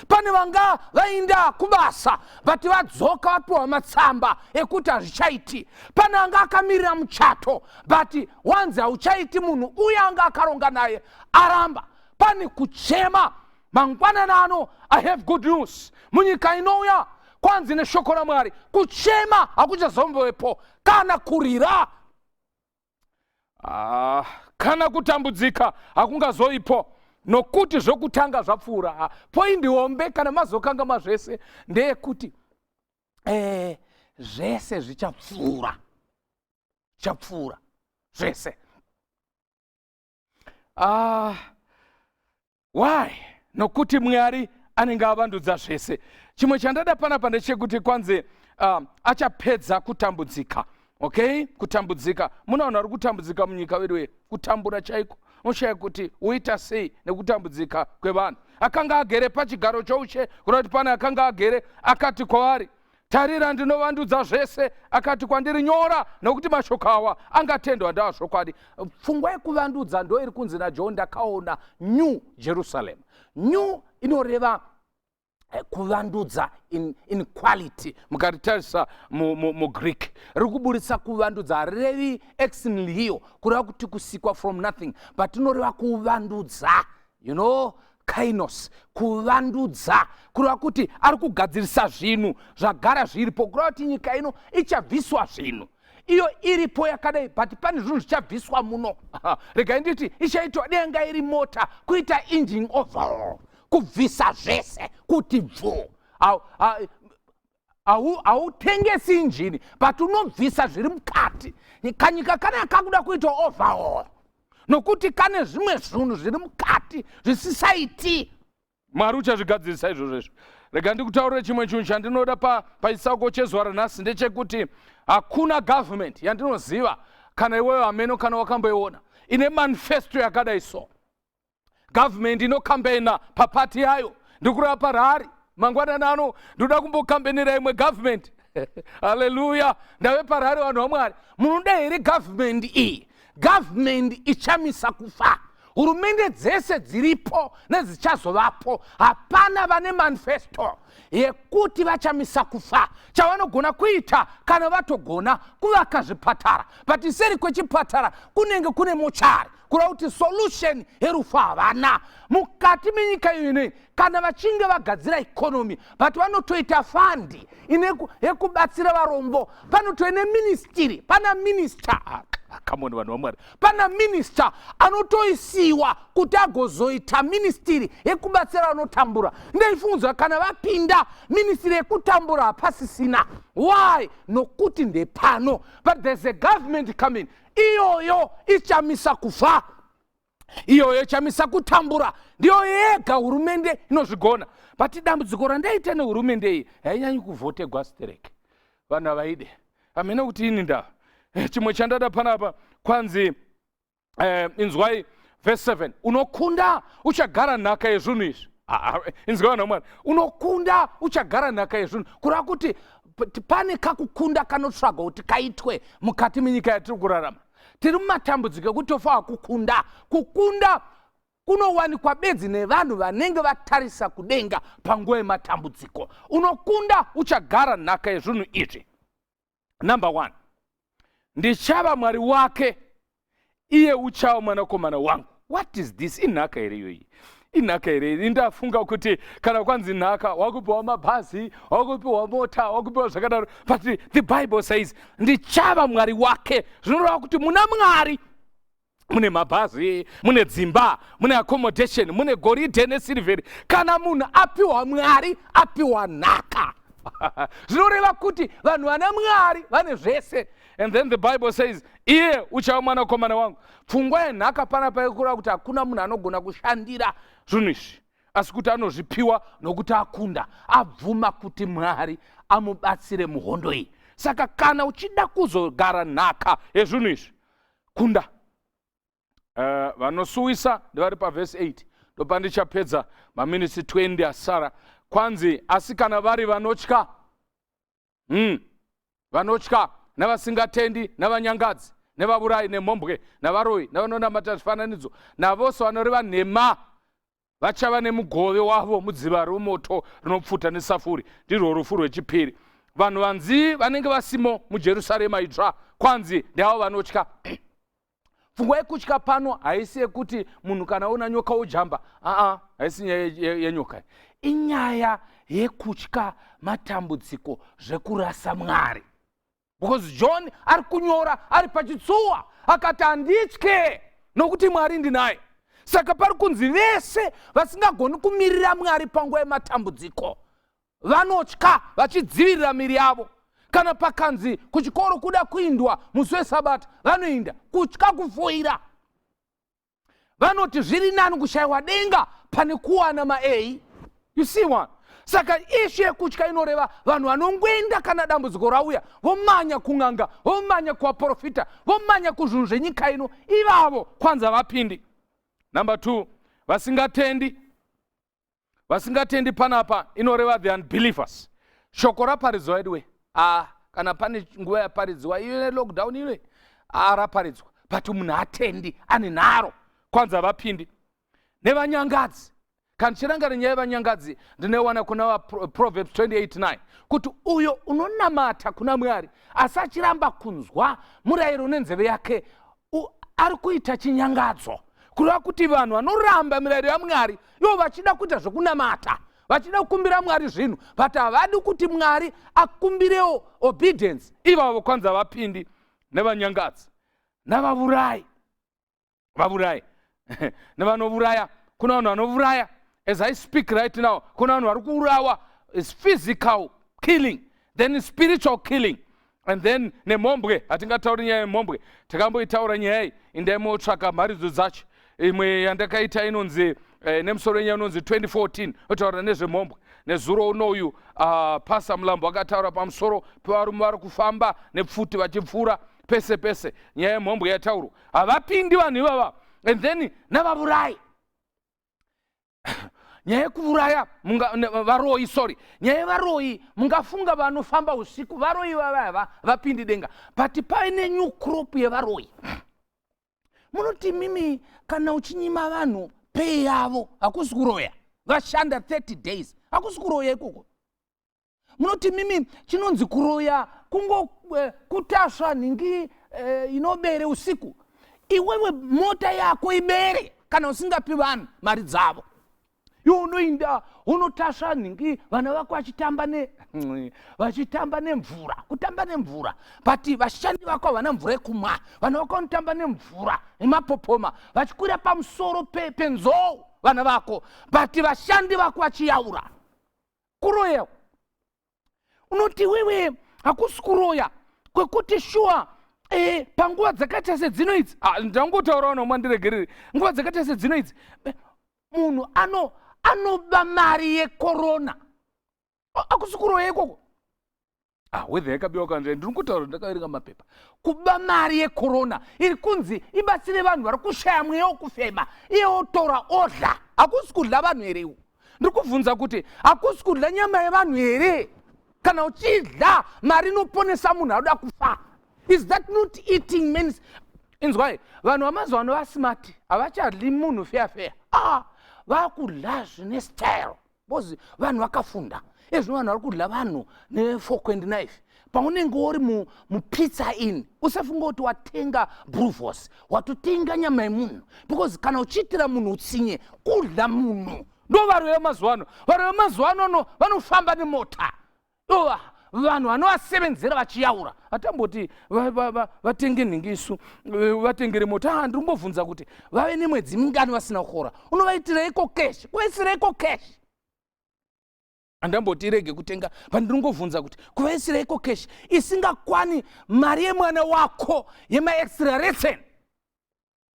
Pane vanga vaenda kubasa, but vadzoka vapiwa matsamba ekuti hazvichaiti. Pane anga akamirira muchato, but wanzi hauchaiti, munhu uye anga akaronga naye aramba. Pane kuchema mangwanani ano. I have good news. Munyika inouya, kwanzi neshoko raMwari, kuchema hakuchazombovepo, kana kurira, ah, kana kutambudzika hakungazoipo, nokuti zvokutanga zvapfuura. Ah, point hombe, kana mazokangama zvese, ndeyekuti zvese zvichapfuura, zvichapfuura zvese. Ah, why? Nokuti Mwari anenge avandudza zvese. Chimwe chandada panapa ndechekuti kwanzi achapedza kutambudzika. Okay, kutambudzika, muna vanhu vari kutambudzika munyika vedu, kutambura chaiko, unoshaya kuti woita sei nekutambudzika kwevanhu. Akanga agere pachigaro choushe, kuda kuti pane akanga agere, akati kwavari, "Tarira, ndinovandudza zvese." Akati kwandiri, "Nyora, nokuti mashoko awa angatendwa, ndawazvokwadi." Pfungwa yekuvandudza ndo iri kunzi naJohn, "Ndakaona New Jerusalem." New inoreva kuvandudza in quality. Mukaritarisa muGreek, riri kuburitsa kuvandudza. Harirevi ex nihilo, kureva kuti kusikwa from nothing, but inoreva kuvandudza, kainos, kuvandudza, kureva kuti ari kugadzirisa zvinhu zvagara zviripo, kureva kuti nyika ino ichabviswa zvinhu. Iyo iripo yakadai, but pane zvinhu zvichabviswa muno. Regai nditi ichaitwa denga iri mota, kuita engine overhaul, kubvisa zvese kuti bvu. Hautengesi injini, but unobvisa zviri mukati. Kanyika kana kakuda kuitwa overhaul, nokuti kane zvimwe zvinhu zviri mukati zvisisaiti. Mwari uchazvigadzirisa izvozvo izvo. Rega ndikutaurire chimwe chinhu chandinoda pachitsauko chezuva ranhasi, ndechekuti hakuna government yandinoziva, kana iweyo hameno kana wakamboiona, ine manifesto yakadai. So government inokambeina papati yayo. Ndikureva parari mangwanani ano, ndoda kumbokambenera imwe government. Haleluya! Ndave parari, vanhu vaMwari. Munoda here government iyi? Government ichamisa kufa. Hurumende dzese dziripo nedzichazovapo, hapana vane manifesto yekuti vachamisa kufa. Chavanogona kuita, kana vatogona, kuvaka zvipatara, but seri kwechipatara kunenge kune mochari, kureva kuti solution yerufu havana. Mukati menyika iyo inoi, kana vachinge vagadzira economy, but vanotoita fund yekubatsira varombo, panotove neministry, pana minister. Ah, come on, vanhu vaMwari, pana minista anotoisiwa kuti agozoita ministry yekubatsira vanotambura. Ndeifunzwa kana vapinda ministry yekutambura hapasisina. Why? Nokuti ndepano. But there's a government coming, iyoyo ichamisa kufa, iyoyo ichamisa kutambura. Ndiyo yega hurumende inozvigona. But dambudziko randaita nehurumende iyi, hainyanyi kuvhotegwa stereke, vanhu havaide. Hamene kuti ini ndava. Chimwe chandada panapa, kwanzi inzwai verse 7: "Unokunda uchagara nhaka yezvinhu izvi." Ah, ah, inzwai vanhu vaMwari, unokunda uchagara nhaka yezvinhu, kureva kuti pane kakukunda kanotsvagwa kuti kaitwe mukati menyika yatiri kurarama. Tiri mumatambudziko ekuti tofanira kukunda. Kukunda kunowanikwa bedzi nevanhu vanenge vatarisa kudenga panguva yematambudziko. Unokunda uchagara nhaka yezvinhu izvi. Number one, ndichava Mwari wake, iye uchava mwanakomana wangu. What is this? Inhaka here iyoyi? Inhaka here iyi? Ndafunga kuti kana kwanzi nhaka, wakupiwa mabhazi, wakupiwa mota, wakupiwa zvakadaro. But the Bible says, "Ndichava Mwari wake." Zvinoreva kuti muna Mwari mune mabhazi, mune dzimba, mune accommodation, mune goridhe nesirivheri. Kana munhu apiwa Mwari, apiwa nhaka. Zvinoreva kuti vanhu vana Mwari vane zvese. And then the Bible says, "Iye uchava mwanakomana wangu." Pfungwa yenhaka panapa yekureva kuti hakuna munhu anogona kushandira zvinhu izvi, asi kuti anozvipiwa nokuti akunda, abvuma kuti Mwari amubatsire muhondo iyi. Saka kana uchida kuzogara nhaka yezvinhu izvi, kunda. Vanosuwisa ndevari pavhesi 8. Ndopandichapedza maminitsi 20 asara. Kwanzi, asi kana vari vanotya, vanotya navasingatendi, navanyangadzi, nevaurayi, nemhombwe, navaroyi, navanonamata zvifananidzo, navose vanoreva nhema, vachava nemugove wavo mudziva romoto rinopfuta nesafuri, ndirwo rufu rwechipiri. Vanhu vanzi vanenge vasimo muJerusarema idzva, kwanzi ndeavo vanotya. Pfungwa yekutya pano haisi yekuti munhu kana ona nyoka ojamba. Aa, haisi nyaya yenyoka. Inyaya yekutya matambudziko zvekurasa Mwari, because John ari kunyora ari pachitsuwa, akati, "Handitye nokuti Mwari ndinaye." Saka pari kunzi vese vasingagoni kumirira Mwari panguva yematambudziko vanotya, vachidzivirira miri yavo. Kana pakanzi kuchikoro kuda kuindwa musi wesabata, vanoinda. Kutya kufoira. Vanoti zviri nani kushayiwa denga pane kuwana maA. You see one? Saka issue yekutya inoreva vanhu vanongoenda kana dambudziko rauya, vomanya kun'anga, vomanya kuvaprofita, vomanya kuzvinhu zvenyika ino. Ivavo kwanza vapindi. Number two, vasingatendi. Vasingatendi panapa inoreva the unbelievers. Shoko raparidzwa ediwe. Ah, kana pane nguva yaparidzwa iyo nelockdown ino, ah, raparidzwa, but munhu atendi, ane nharo, kwanza vapindi. Nevanyangadzi. Kana tichirangana nyaya yevanyangadzi, ndinoiwana kuna Proverbs 28:9, kuti uyo unonamata kuna Mwari asi achiramba kunzwa murayiro nenzeve yake ari kuita chinyangadzo. Kureva kuti vanhu vanoramba mirayiro yaMwari, ivo vachida kuita zvekunamata, vachida kukumbira Mwari zvinhu, but havadi kuti Mwari akumbirewo obedience, ivavo kwanza vapindi. Nevanyangadzi, navavurai, vavurai nevanovuraya. Kuna vanhu vanovuraya. As I speak right now, kuna vanhu vari kuurawa. Is physical killing, then spiritual killing, and then nemhombwe. Hatingatauri nyaya yemhombwe, takamboitaura nyaya iyi. Indai motsvaka mharidzo dzacho. Imwe yandakaita inonzi nemusoro wenyaya inonzi 2014, otaura nezvemhombwe. Nezuro unoyu Pastor Mulambo akataura pamusoro pevarume vari kufamba nepfuti vachipfuura pese pese. Nyaya yemhombwe yataurwa. Havapindi vanhu ivava. And then navavurai. Nyaya yekuvuraya, varoyi, sorry, nyaya yevaroyi. Mungafunga vanofamba usiku varoyi vavaya vapindi denga, but paine new crop yevaroyi. Munoti mimi kana uchinyima vanhu pay yavo, hakusi kuroya? Vashanda 30 days, hakusi kuroya ikoko? Munoti mimi chinonzi kuroya kungo kutasva nhingi inobere usiku? Iwewe mota yako ibere kana usingapi vanhu mari dzavo. Iwe unoinda unotasva nhingi, vana vako vachitamba ne vachitamba nemvura, kutamba nemvura, but vashandi vako havana mvura yekumwa. Vana vako vanotamba nemvura nemapopoma, vachikwira pamusoro penzou vana vako, but vashandi vako vachiyaura. Kuroya. Unoti wewe hakusi kuroya kwekuti shuwa panguva dzakaita sedzino idzi? Ah, ndangotaurawo nomwe, ndiregerere. Nguva dzakaita sedzino idzi, munhu anoba mari yekorona, hakusi kuroya ikoko? Ah, whether yakabiwa kanzva, ndiri kutaura ndakaverenga mapepa. Kuba mari yekorona iri kunzi ibatsire vanhu vari kushaya mweya wokufema, iye otora odla, hakusi kudla vanhu here iwo? Ndiri kubvunza kuti hakusi kudla nyama yevanhu here kana uchidla mari inoponesa munhu anoda kufa? Is that not eating mans? Inzwai, vanhu vamazuva ano vasmart, havachadli munhu feya feya. Ah, vakudla zvine style because vanhu vakafunda. Ezvino vanhu vari kudla vanhu nefork and knife. Paunenge uri muPizza Inn, usafunga kuti watenga boerewors, watotenga nyama yemunhu, because kana uchiitira munhu utsinye, kudla munhu. Ndo varoi vemazuva ano. Varoi vemazuva ano no vanofamba nemota, ova vanhu vanovasevenzera vachiyaura. Hatamboti vatenge nhingi, isu vatengere mota. Ah, ndiri kumbobvunza kuti vave nemwedzi mingani vasina kuhora, unovaitira EcoCash, kuvaisira EcoCash? Handamboti irege kutenga, pandinongovhunza kuti kuvaisira EcoCash isingakwani mari yemwana wako yemaextra lesson,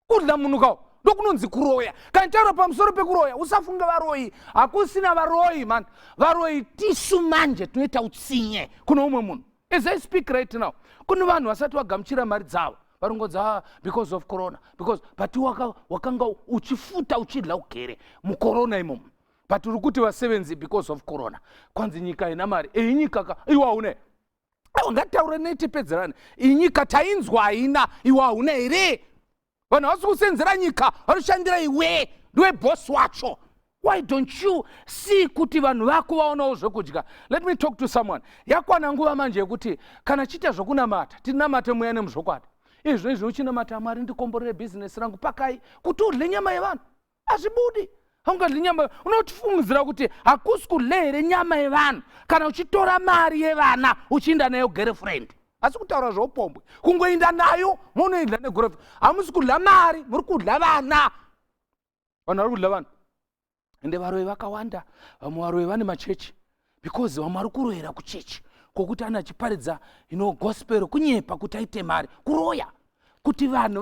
kudla munhu kawo, ndokunonzi kuroya. Kana taura pamusoro pekuroya, usafunga varoyi hakusina varoyi mani. Varoyi tisu manje tinoita utsinye kune umwe munhu. As I speak right now, kune vanhu vasati vagamuchira mari dzavo, varongodza, "Ah, because of corona," because but wakanga uchifuta uchidla ugere mukorona imomo, but uri kuti vasevenzi because of corona. Kwanzi nyika ina mari. Ei, nyika ka, iwe haune. Aiwa, ngatitaure netipedzerane. Inyika tainzwa haina, iwe hauna here? Vanhu havasi kusenzera nyika, vanoshandira iwe, ndiwe boss wacho. Why don't you see kuti vanhu vako vaonawo zvekudya? Let me talk to someone. Yakwana nguva manje yekuti kana chiita zvokunamata, tinamate mweya nemuzvokwadi. Izvo izvo uchinamata, "Mwari, ndikomborere bhizinesi rangu," pakai kuti udle nyama yevanhu? Hazvibudi, haungadli nyama. Unotifungidzira kuti hakusi kudle here nyama yevanhu kana uchitora mari yevana uchiinda nayo girlfriend? Asi kutaura zveupombwe, kungoinda nayo munoidla negirlfriend, hamusi kudla mari, muri kudla vana. Vanhu vari kudla vanhu, ende varoyi vakawanda. Vamwe varoyi vane machechi, because vamwe vari kuroyera kuchechi kwokuti ana achiparidza ino gospel, kunyepa kuti aite mari, kuroya kuti vanhu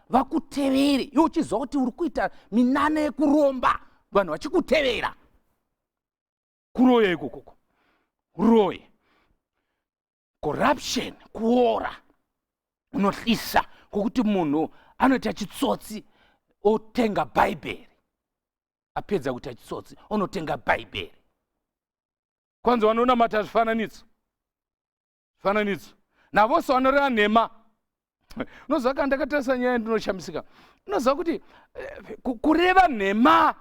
vakutevere. Iwe uchiziva kuti uri kuita minana yekuromba, vanhu vachikutevera, kuroya ikokoko. Roye, corruption, kuora unohlisa kwokuti munhu anoita chitsotsi otenga Bhaibheri. Apedza kuita chitsotsi, onotenga Bhaibheri. Kwanzi vanonamata zvifananidzo, zvifananidzo navose vanoreva nhema. Unoziva, kana ndakatarisa nyaya, ndinoshamisika. Unoziva kuti kureva nhema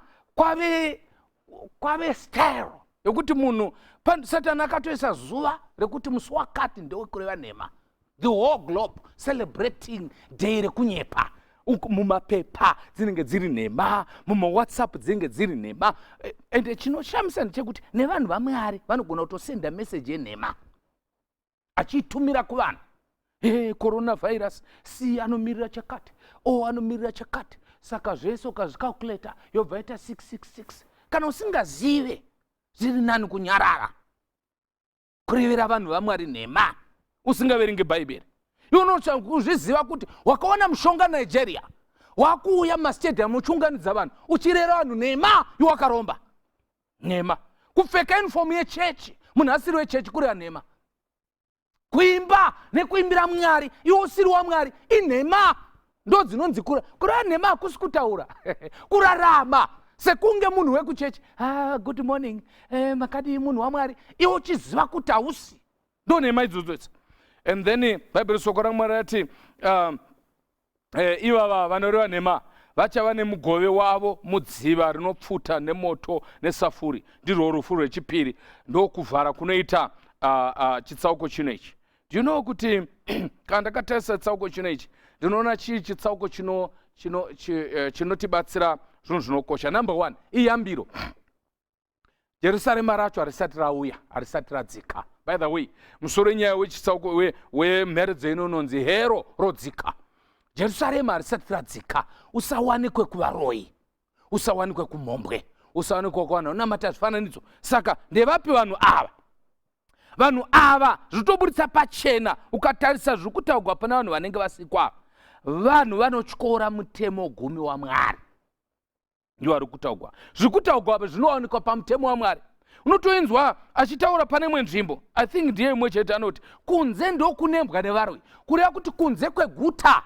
kwave style yekuti munhu, Satani akatoisa zuva rekuti musi wakati ndewekureva nhema. The whole globe celebrating day rekunyepa. Mumapepa dzinenge dziri nhema, mumaWhatsApp dzinenge dziri nhema. Ende chinoshamisa ndechekuti nevanhu vaMwari vanogona kutosenda meseji yenhema achiitumira kuvanhu. Hey, coronavirus, C anomirira chakati, O anomirira chakati, saka zvese ukazvicalculata yobva ita 666. Kana usingazive, zviri nani kunyarara. Kurevera vanhu vaMwari nhema usingaverengi Bhaibheri, iwe unozviziva kuti wakaona mushonga Nigeria, wakuuya mumastadium uchiunganidza vanhu, uchirera vanhu nhema, iwe wakaromba. Nhema. Kupfeka uniform yechechi munhu asiri wechechi, kureva nhema. Kuimba nekuimbira Mwari iwe usiri waMwari, inhema. Ndo dzinonzi kureva nhema. Hakusi kutaura, kurarama sekunge munhu wekuchechi. "Ah, good morning, makadii, munhu waMwari?" Iwe uchiziva kuti hausi. Ndo nhema idzodzo idzi. And then Bhaibheri, shoko raMwari rati ivava vanoreva nhema vachava nemugove wavo mudziva rinopfuta nemoto nesafuri, ndirwo rufu rwechipiri. Ndokuvhara kunoita chitsauko chino ichi. Do you know kuti kana ndakatarisa chitsauko chino ichi, ndinoona chii? Chitsauko chinotibatsira zvinhu zvinokosha. Number one, iyambiro. Jerusarema racho harisati rauya, harisati radzika. By the way, musoro wenyaya wechitsauko wemheredzo ino unonzi Hero Rodzika. Jerusarema harisati radzika. Usawanikwe kuvaroyi, usawanikwe kumhombwe, usawanikwe kuvanhu vanonamata zvifananidzo. Saka ndevapi vanhu ava? Vanhu ava zvitoburitsa pachena, ukatarisa zviri kutaurwa pana vanhu vanenge vasikwa, vanhu vanotyora mutemo gumi waMwari ndivo vari kutaugwa. Zviri kutaugwa apa zvinowanikwa pamutemo waMwari. Unotoinzwa achitaura pane imwe nzvimbo, I think ndiye imwe chete, anoti kunze ndokunembwa nevaroyi, kureva kuti kunze kweguta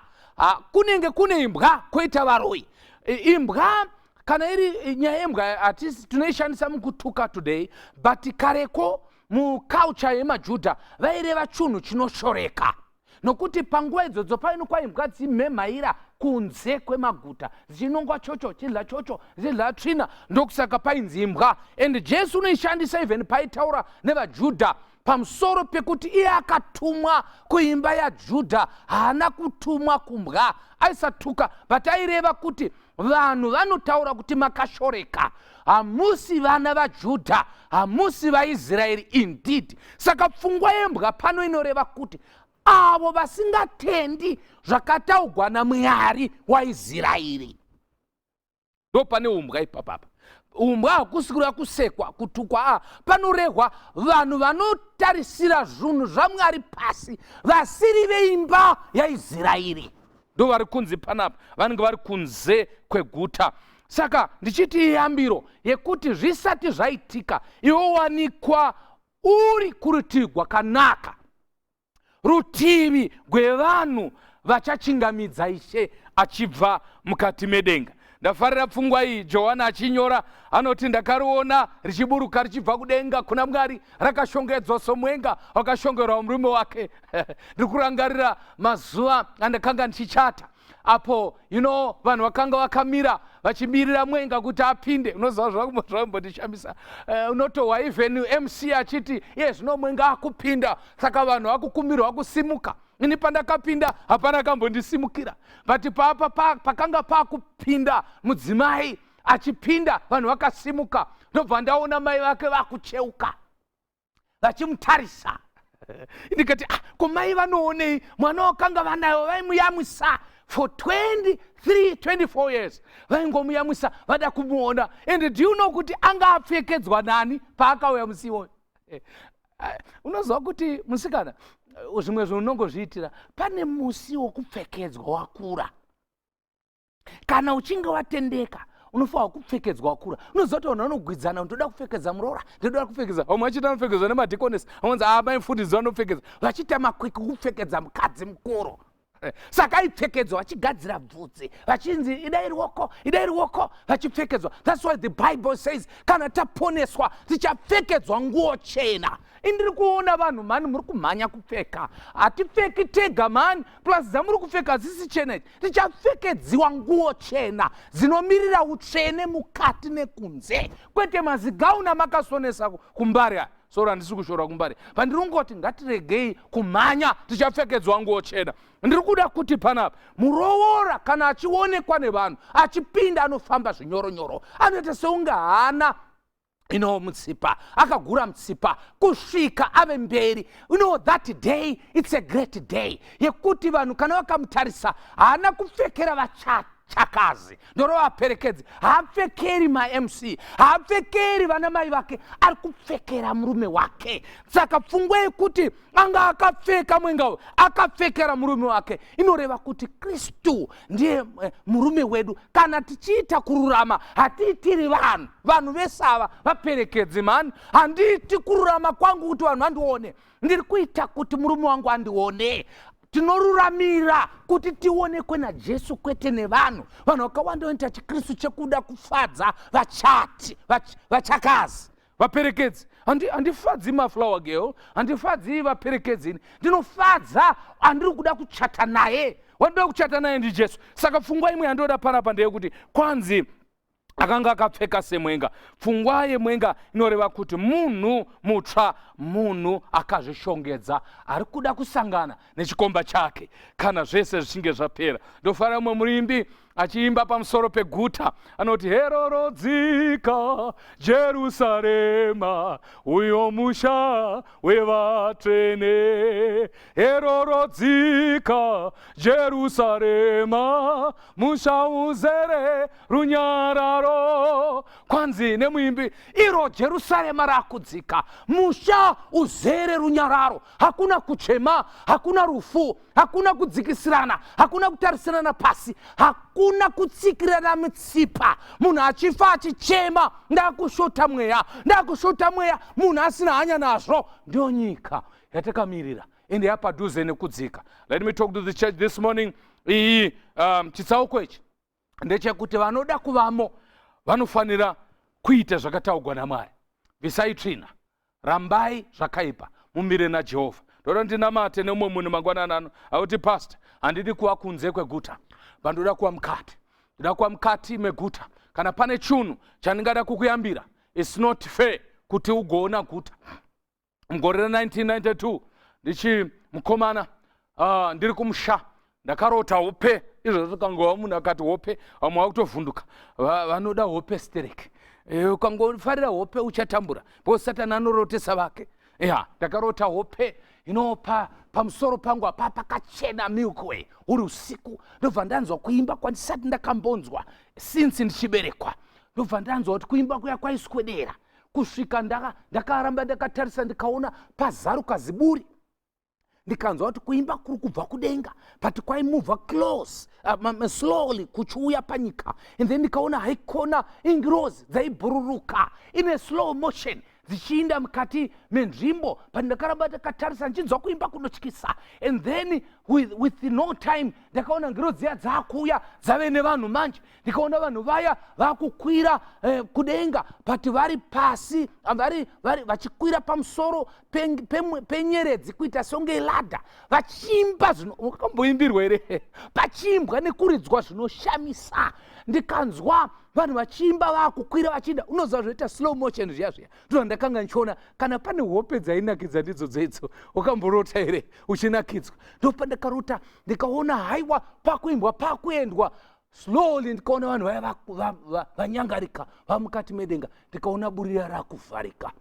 kunenge kune imbwa, kwoita varoyi. Imbwa kana iri nyaya yembwa, hatisi tinoishandisa mukutuka today, but kareko muculture yemaJudha vaireva chunhu chinoshoreka, nokuti panguva idzodzo painokwa imbwa dzimhemhaira kunze kwemaguta dzichinongwa chocho, chidla chocho, chidla tsvina. Ndokusaka painzi imbwa. And Jesu unoishandisa even paitaura nevaJudha pamusoro pekuti iye akatumwa kuimba yaJudha, haana kutumwa kumbwa. Aisatuka, but aireva kuti vanhu vanotaura kuti makashoreka, hamusi vana vaJudha, hamusi vaIsraeri indeed. Saka pfungwa yembwa pano inoreva kuti avo vasingatendi zvakataugwa naMwari waIsraeri. Ndo pane umbwa ipapapa. Umbwa hakusi kureva kusekwa, kutukwa. A panorehwa vanhu vanotarisira zvinhu zvaMwari pasi, vasiri veimba yaIsraeri, ndo vari kunzi panapa vanenge vari kunze kweguta. Saka ndichiti iyambiro yekuti zvisati zvaitika, iwe wanikwa uri kurutivi rwakanaka, rutivi gwevanhu vachachingamidza Ishe achibva mukati medenga. Ndafarira pfungwa iyi. Johani achinyora anoti, "Ndakariona richiburuka richibva kudenga kuna Mwari, rakashongedzwa somwenga wakashongerwa murume wake." Ndiri kurangarira mazuva andakanga ndichichata apo vanhu vakanga vakamira vachimirira mwenga kuti apinde. Unoziva, zvambondishamisa, unotohwa even MC achiti, "Iye zvino mwenga akupinda," saka vanhu vakukumbirwa kusimuka. Ini pandakapinda hapana kambondisimukira, but papa pakanga pakupinda mudzimai, achipinda vanhu vakasimuka. Ndobva ndaona mai vake vakucheuka vachimutarisa. Ndikati, "Ah, ko mai vanoonei?" Mwana wakanga vanayo vaimuyamwisa for 23 24 years, vaingomuyamwisa, vada kumuona. And do you know kuti anga apfekedzwa nani paakauya musi iwoyo? Unoziva kuti musikana, zvimwe zvinhu unongozviitira. Pane musi wokupfekedzwa wakura. Kana uchinge watendeka, unofanwa kupfekedzwa wakura. Unoziva kuti vanhu vanogwidzana, "Ndoda kupfekedza muroora, ndoda kupfekedza." Vamwe vachiti vanopfekedzwa nemadhikonesi, vamwe vanzi mai mufundisi vanopfekedza, vachiita makwikwi kupfekedza mukadzi mukuru. Saka aipfekedzwa vachigadzira bvudzi, vachinzi, "Idai ruoko, idai ruoko," vachipfekedzwa. That's why the Bible says kana taponeswa tichapfekedzwa nguo chena. Indiri kuona vanhu mhani muri kumhanya kupfeka. Hatipfeki tega mhani, plus dzamuri kupfeka hadzisi chena idzi. Tichapfekedziwa nguo chena dzinomirira utsvene mukati nekunze, kwete mazigauna makasonesa kumbari aya. Soro, handisi kushora kumbari, pandiri kungoti ngatiregei kumhanya, tichapfekedzwa nguo chena. Ndiri kuda kuti panapa muroora kana achionekwa nevanhu achipinda, anofamba zvinyoronyoro, anoita seunge haana ino mutsipa, akagura mutsipa, kusvika ave mberi. That day, it's a great day yekuti vanhu kana vakamutarisa, haana kupfekera vachakazi, ndorova vaperekedzi, haapfekeri maMC, haapfekeri vana mai vake, ari kupfekera murume wake. Saka pfungwa yekuti anga akapfeka mwenga uyu akapfekera murume wake inoreva kuti Kristu ndiye murume wedu. Kana tichiita kururama, hatiitiri vanhu. Vanhu vese ava vaperekedzi mani. Handiiti kururama kwangu kuti vanhu vandione, ndiri kuita kuti murume wangu andione. Tinoruramira kuti tionekwe naJesu, kwete nevanhu. Vanhu vakawanda vanoita chiKristu chekuda kufadza vachati vachakazi, vaperekedzi. Handifadzi maflower girl, handifadzi vaperekedzini, ndinofadza andiri kuda kuchata naye. Wandinoda kuchata naye ndiJesu. Saka pfungwa imwe yandoda panapa ndeyekuti kwanzi akanga akapfeka semwenga. Pfungwa yemwenga inoreva kuti munhu mutsva, munhu akazvishongedza, ari kuda kusangana nechikomba chake kana zvese zvichinge zvapera. Ndofanira mumwe murimbi. Achiimba pamusoro peguta anoti, "Herorodzika Jerusarema, uyo musha wevatsvene. Herorodzika Jerusarema, musha uzere runyararo." Kwanzi nemuimbi, iro Jerusarema rakudzika, musha uzere runyararo. Hakuna kuchema, hakuna rufu, hakuna kudzikisirana, hakuna kutarisirana pasi, hakuna kutsikirana mitsipa, munhu achifa achichema, "Ndakushota mweya, ndakushota mweya," munhu asina hanya nazvo. Ndiyo nyika yatakamirira, ende yapadhuze nekudzika. Let me talk to the church this morning. Iyi chitsauko ichi ndechekuti vanoda kuvamo vanofanira kuita zvakataurwa naMwari. Bvisai tsvina, rambai zvakaipa, mumire naJehovha. Ndoda ndinamate nemumwe munhu mangwanani ano akuti, "Pastor, handidi kuva kunze kweguta, vandoda kuva mukati, ndoda kuva mukati meguta." Kana pane chunhu chandingada kukuyambira, it's not fair kuti ugoona guta. Mugore ra1992, ndichi mukomana, ndiri kumusha, ndakarota hope. Izvozvo kangova munhu akati hope, vamwe vakutovhunduka, vanoda hope sterek. Ukangofarira hope uchatambura, because Satani anorotesa vake. Ya, ndakarota hope inopa pamusoro pangu apa pakachena, Milky Way, uri usiku. Ndobva ndanzwa kuimba kwandisati ndakambonzwa since ndichiberekwa. Ndobva ndanzwa kuti kuimba kuya kwaiswedera kusvika ndakaramba ndakatarisa, ndikaona pazaruka ziburi, ndikanzwa kuti kuimba kuri kubva kudenga, but kwaimuvha close, slowly kuchiuya panyika. And then ndikaona haikona ingirozi dzaibhururuka ine slow motion dzichiinda mukati menzvimbo. But ndakaramba ndakatarisa ndichinzwa kuimba kunotyisa. And then with no time ndakaona ngirozi dziya dzaakuuya, dzave nevanhu manje. Ndikaona vanhu vaya vakukwira kudenga, but vari pasi, vari vachikwira pamusoro penyeredzi kuita songe ladder, vachiimba zvino wakamboimbirwa here, pachiimbwa nekuridzwa zvinoshamisa. Ndikanzwa vanhu vachiimba vakukwira vachiinda, unoziva zvoita slow motion zviya zviya. Ndizvo ndakanga ndichiona. Kana pane hope dzainakidza, ndidzo dzedzo. Wakamborota here uchinakidzwa? Ndopandakarota, ndikaona haiwa pakuimbwa, pakuendwa slowly. Ndikaona vanhu vaya vanyangarika vamukati medenga. Ndikaona burira rakuvharika,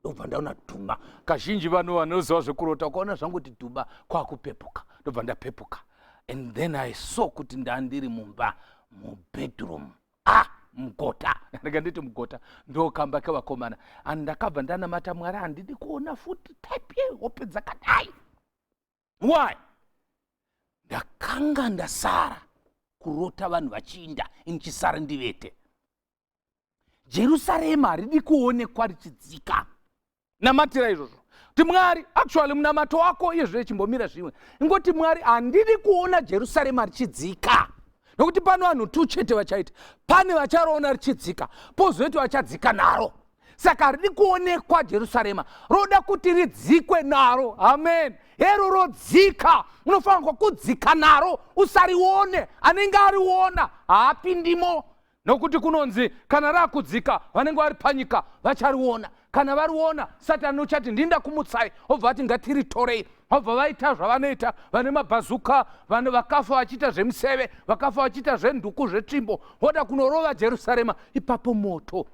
ndobva ndaona dhuma. Kazhinji vanhu vanoziva zvekurota, ukaona zvangoti dhuma, kwakupepuka. Ndobva ndapepuka, and then I saw kuti ndandiri mumba, mubedroom, ah, mugota. Ndika nditi mugota, ndokamba kevakomana. And ndakabva ndanamata, "Mwari, handidi kuona futi type yehope dzakadai." Why? Ndakanga ndasara kurota vanhu vachiinda, inichisara ndivete. Jerusarema haridi kuonekwa richidzika. Namatira izvozvo kuti Mwari, actually munamato wako iyezvo chimbomira zvimwe, ingoti, "Mwari, handidi kuona Jerusarema richidzika," nokuti pano vanhu tu chete vachaita. Pane vacharoona richidzika, pozoiti vachadzika naro. Saka haridi kuonekwa Jerusarema, roda kuti ridzikwe naro. Amen. Hero rodzika, unofanirwa kudzika naro, usarione. Anenge ariona haapindimo, nokuti kunonzi kana rakudzika, vanenge vari panyika vachariona. Kana variona, Satani uchati, "Ndinda kumutsai." Obva vati, "Ngatiritorei." Vabva vaita zvavanoita, vane mabhazuka, vane vakafa vachiita zvemiseve, vakafa vachiita zvenduku, zvetsvimbo, voda kunorova Jerusarema. Ipapo moto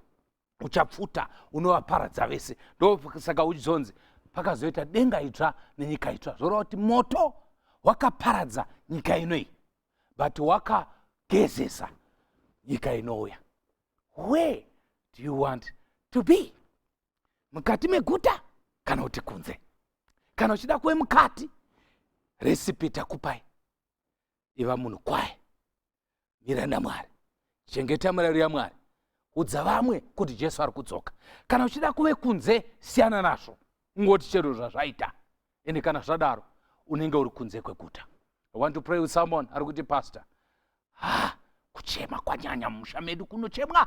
uchapfuta unovaparadza vese. Ndosaka uchizonzi pakazoita denga itsva nenyika itsva. Zvoreva kuti moto wakaparadza nyika inoi, but wakagezesa nyika inouya. Where do you want to be? Mukati meguta kana kuti kunze? Kana uchida kuve mukati, recipe takupai: iva munhu kwaye, mira naMwari, chengeta mirayiro yaMwari, udza vamwe kuti Jesu ari kudzoka. Kana uchida kuve kunze, siyana nazvo, ungoti chero zvazvaita. Ende kana zvadaro, unenge uri kunze kweguta. I want to pray with someone ari kuti, "Pastor, ha, kuchema kwanyanya mumusha medu, kunochemwa.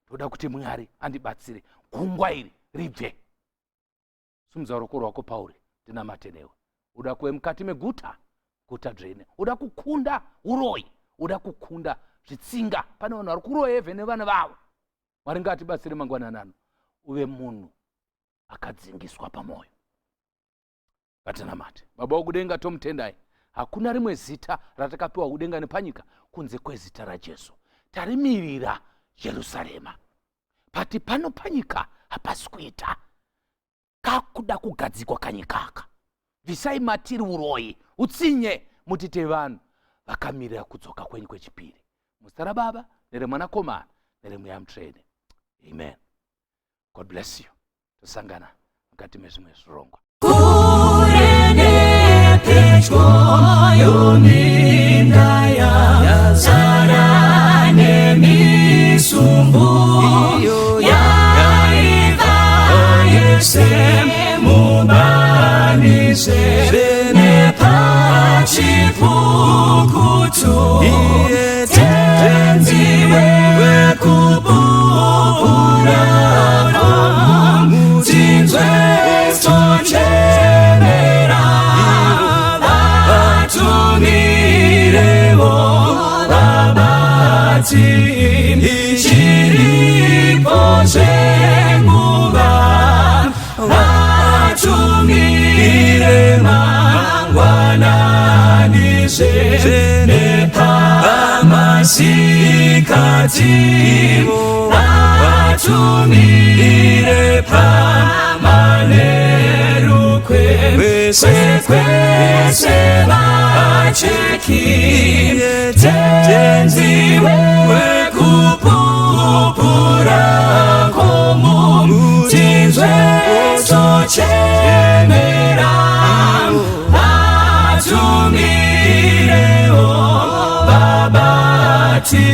Ndoda kuti Mwari andibatsire gungwa iri ribve." Simudza ruoko rwako pauri, ndinamate newe. Uda kuve mukati meguta, guta dzvene, uda kukunda uroyi, uda kukunda zvitsinga. Pane vanhu vari kuroya even nevana vavo. Mwari ngatibatsire mangwanani ano, uve munhu akadzingiswa pamwoyo. Ngatinamate. Baba wokudenga, tomutendai. Hakuna rimwe zita ratakapiwa kudenga nepanyika. Kunze kwezita raJesu. Tarimirira Jerusarema, pati pano panyika hapasi kuita. Kakuda kugadzikwa kanyika aka. Bvisai matiri uroyi, utsinye, mutite vanhu vakamirira kudzoka kwenyu kwechipiri. Muzita raBaba nereMwanakomana nereMweya Mutsvene, amen. God bless you. Tosangana mukati mezvimwe zvirongwa. Kure nepedyo, minda yazara nemisumbu, yaiva yese mubani nepachipukutu. Tenzi wekupupura, tinzwe tochemera. Vatumirewo vabati, chiripo zvenguva. Vatumire mangwanani nepamasikati, vatumire pamanheru, kwese kwese vacheki. Tenzi wekupupura komu, tinzwe tochemera. Vatumirewo vabati,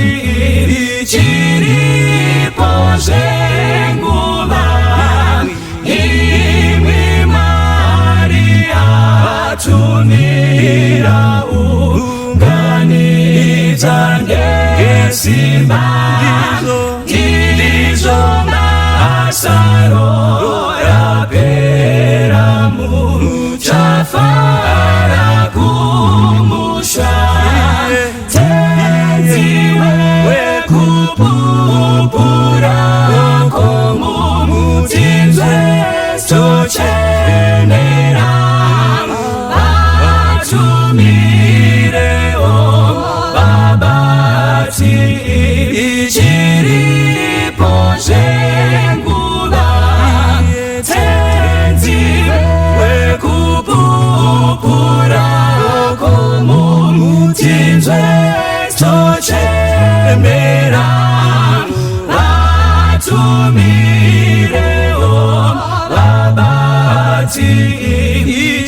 chiripo zvenguva. Imwi Mwari atumira, unganidza ngesimba. Ndizvo masaro rapera, muchafara kumusha. Tenzi wekupupura komu, tinzwe tochemera. Vatumirewo vabati, chiripo zvenguva. Tenzi wekupupura komu, tinzwe tochemera. Vatumirewo vabati,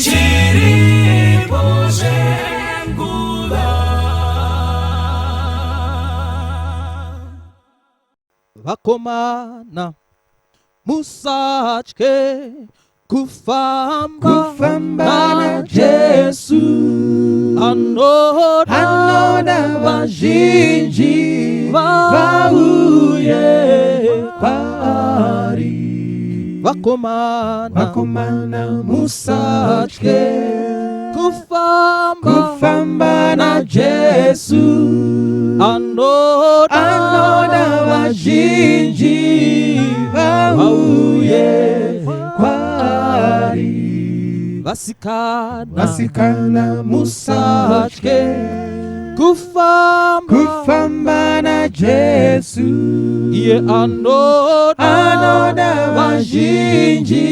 chiripo zvenguva. Vakomana, musatye kufamba, Kufamba naJesu. Anoda, Anoda vazhinji vauye kwaari. Vakomana, Vakomana, musatye musatye kufamba, kufamba naJesu. Anoda, Anoda vazhinji vauye kwaari. Vasikana, Vasikana, musatye musatye kufamba, kufamba naJesu. Iye anoda, Anoda vazhinji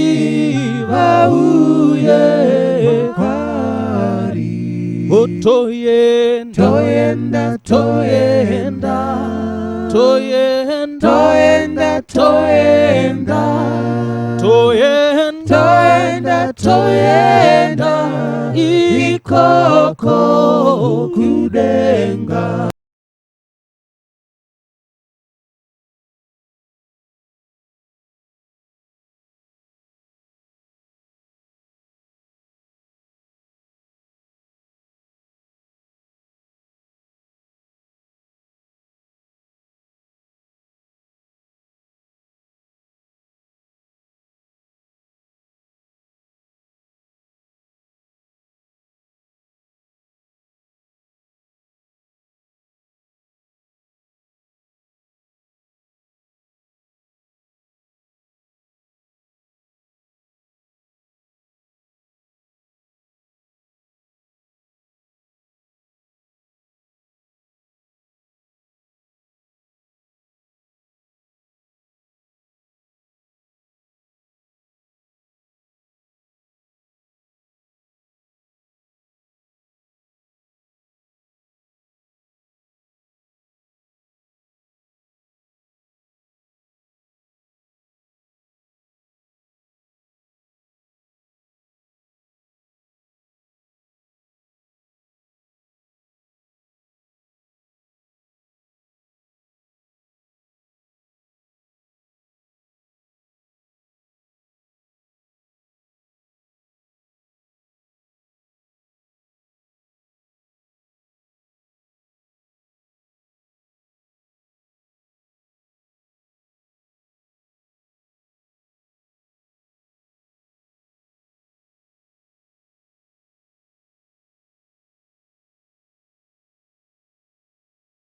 vauye kwaari. Toyenda, Toenda, toenda, toyenda, toenda.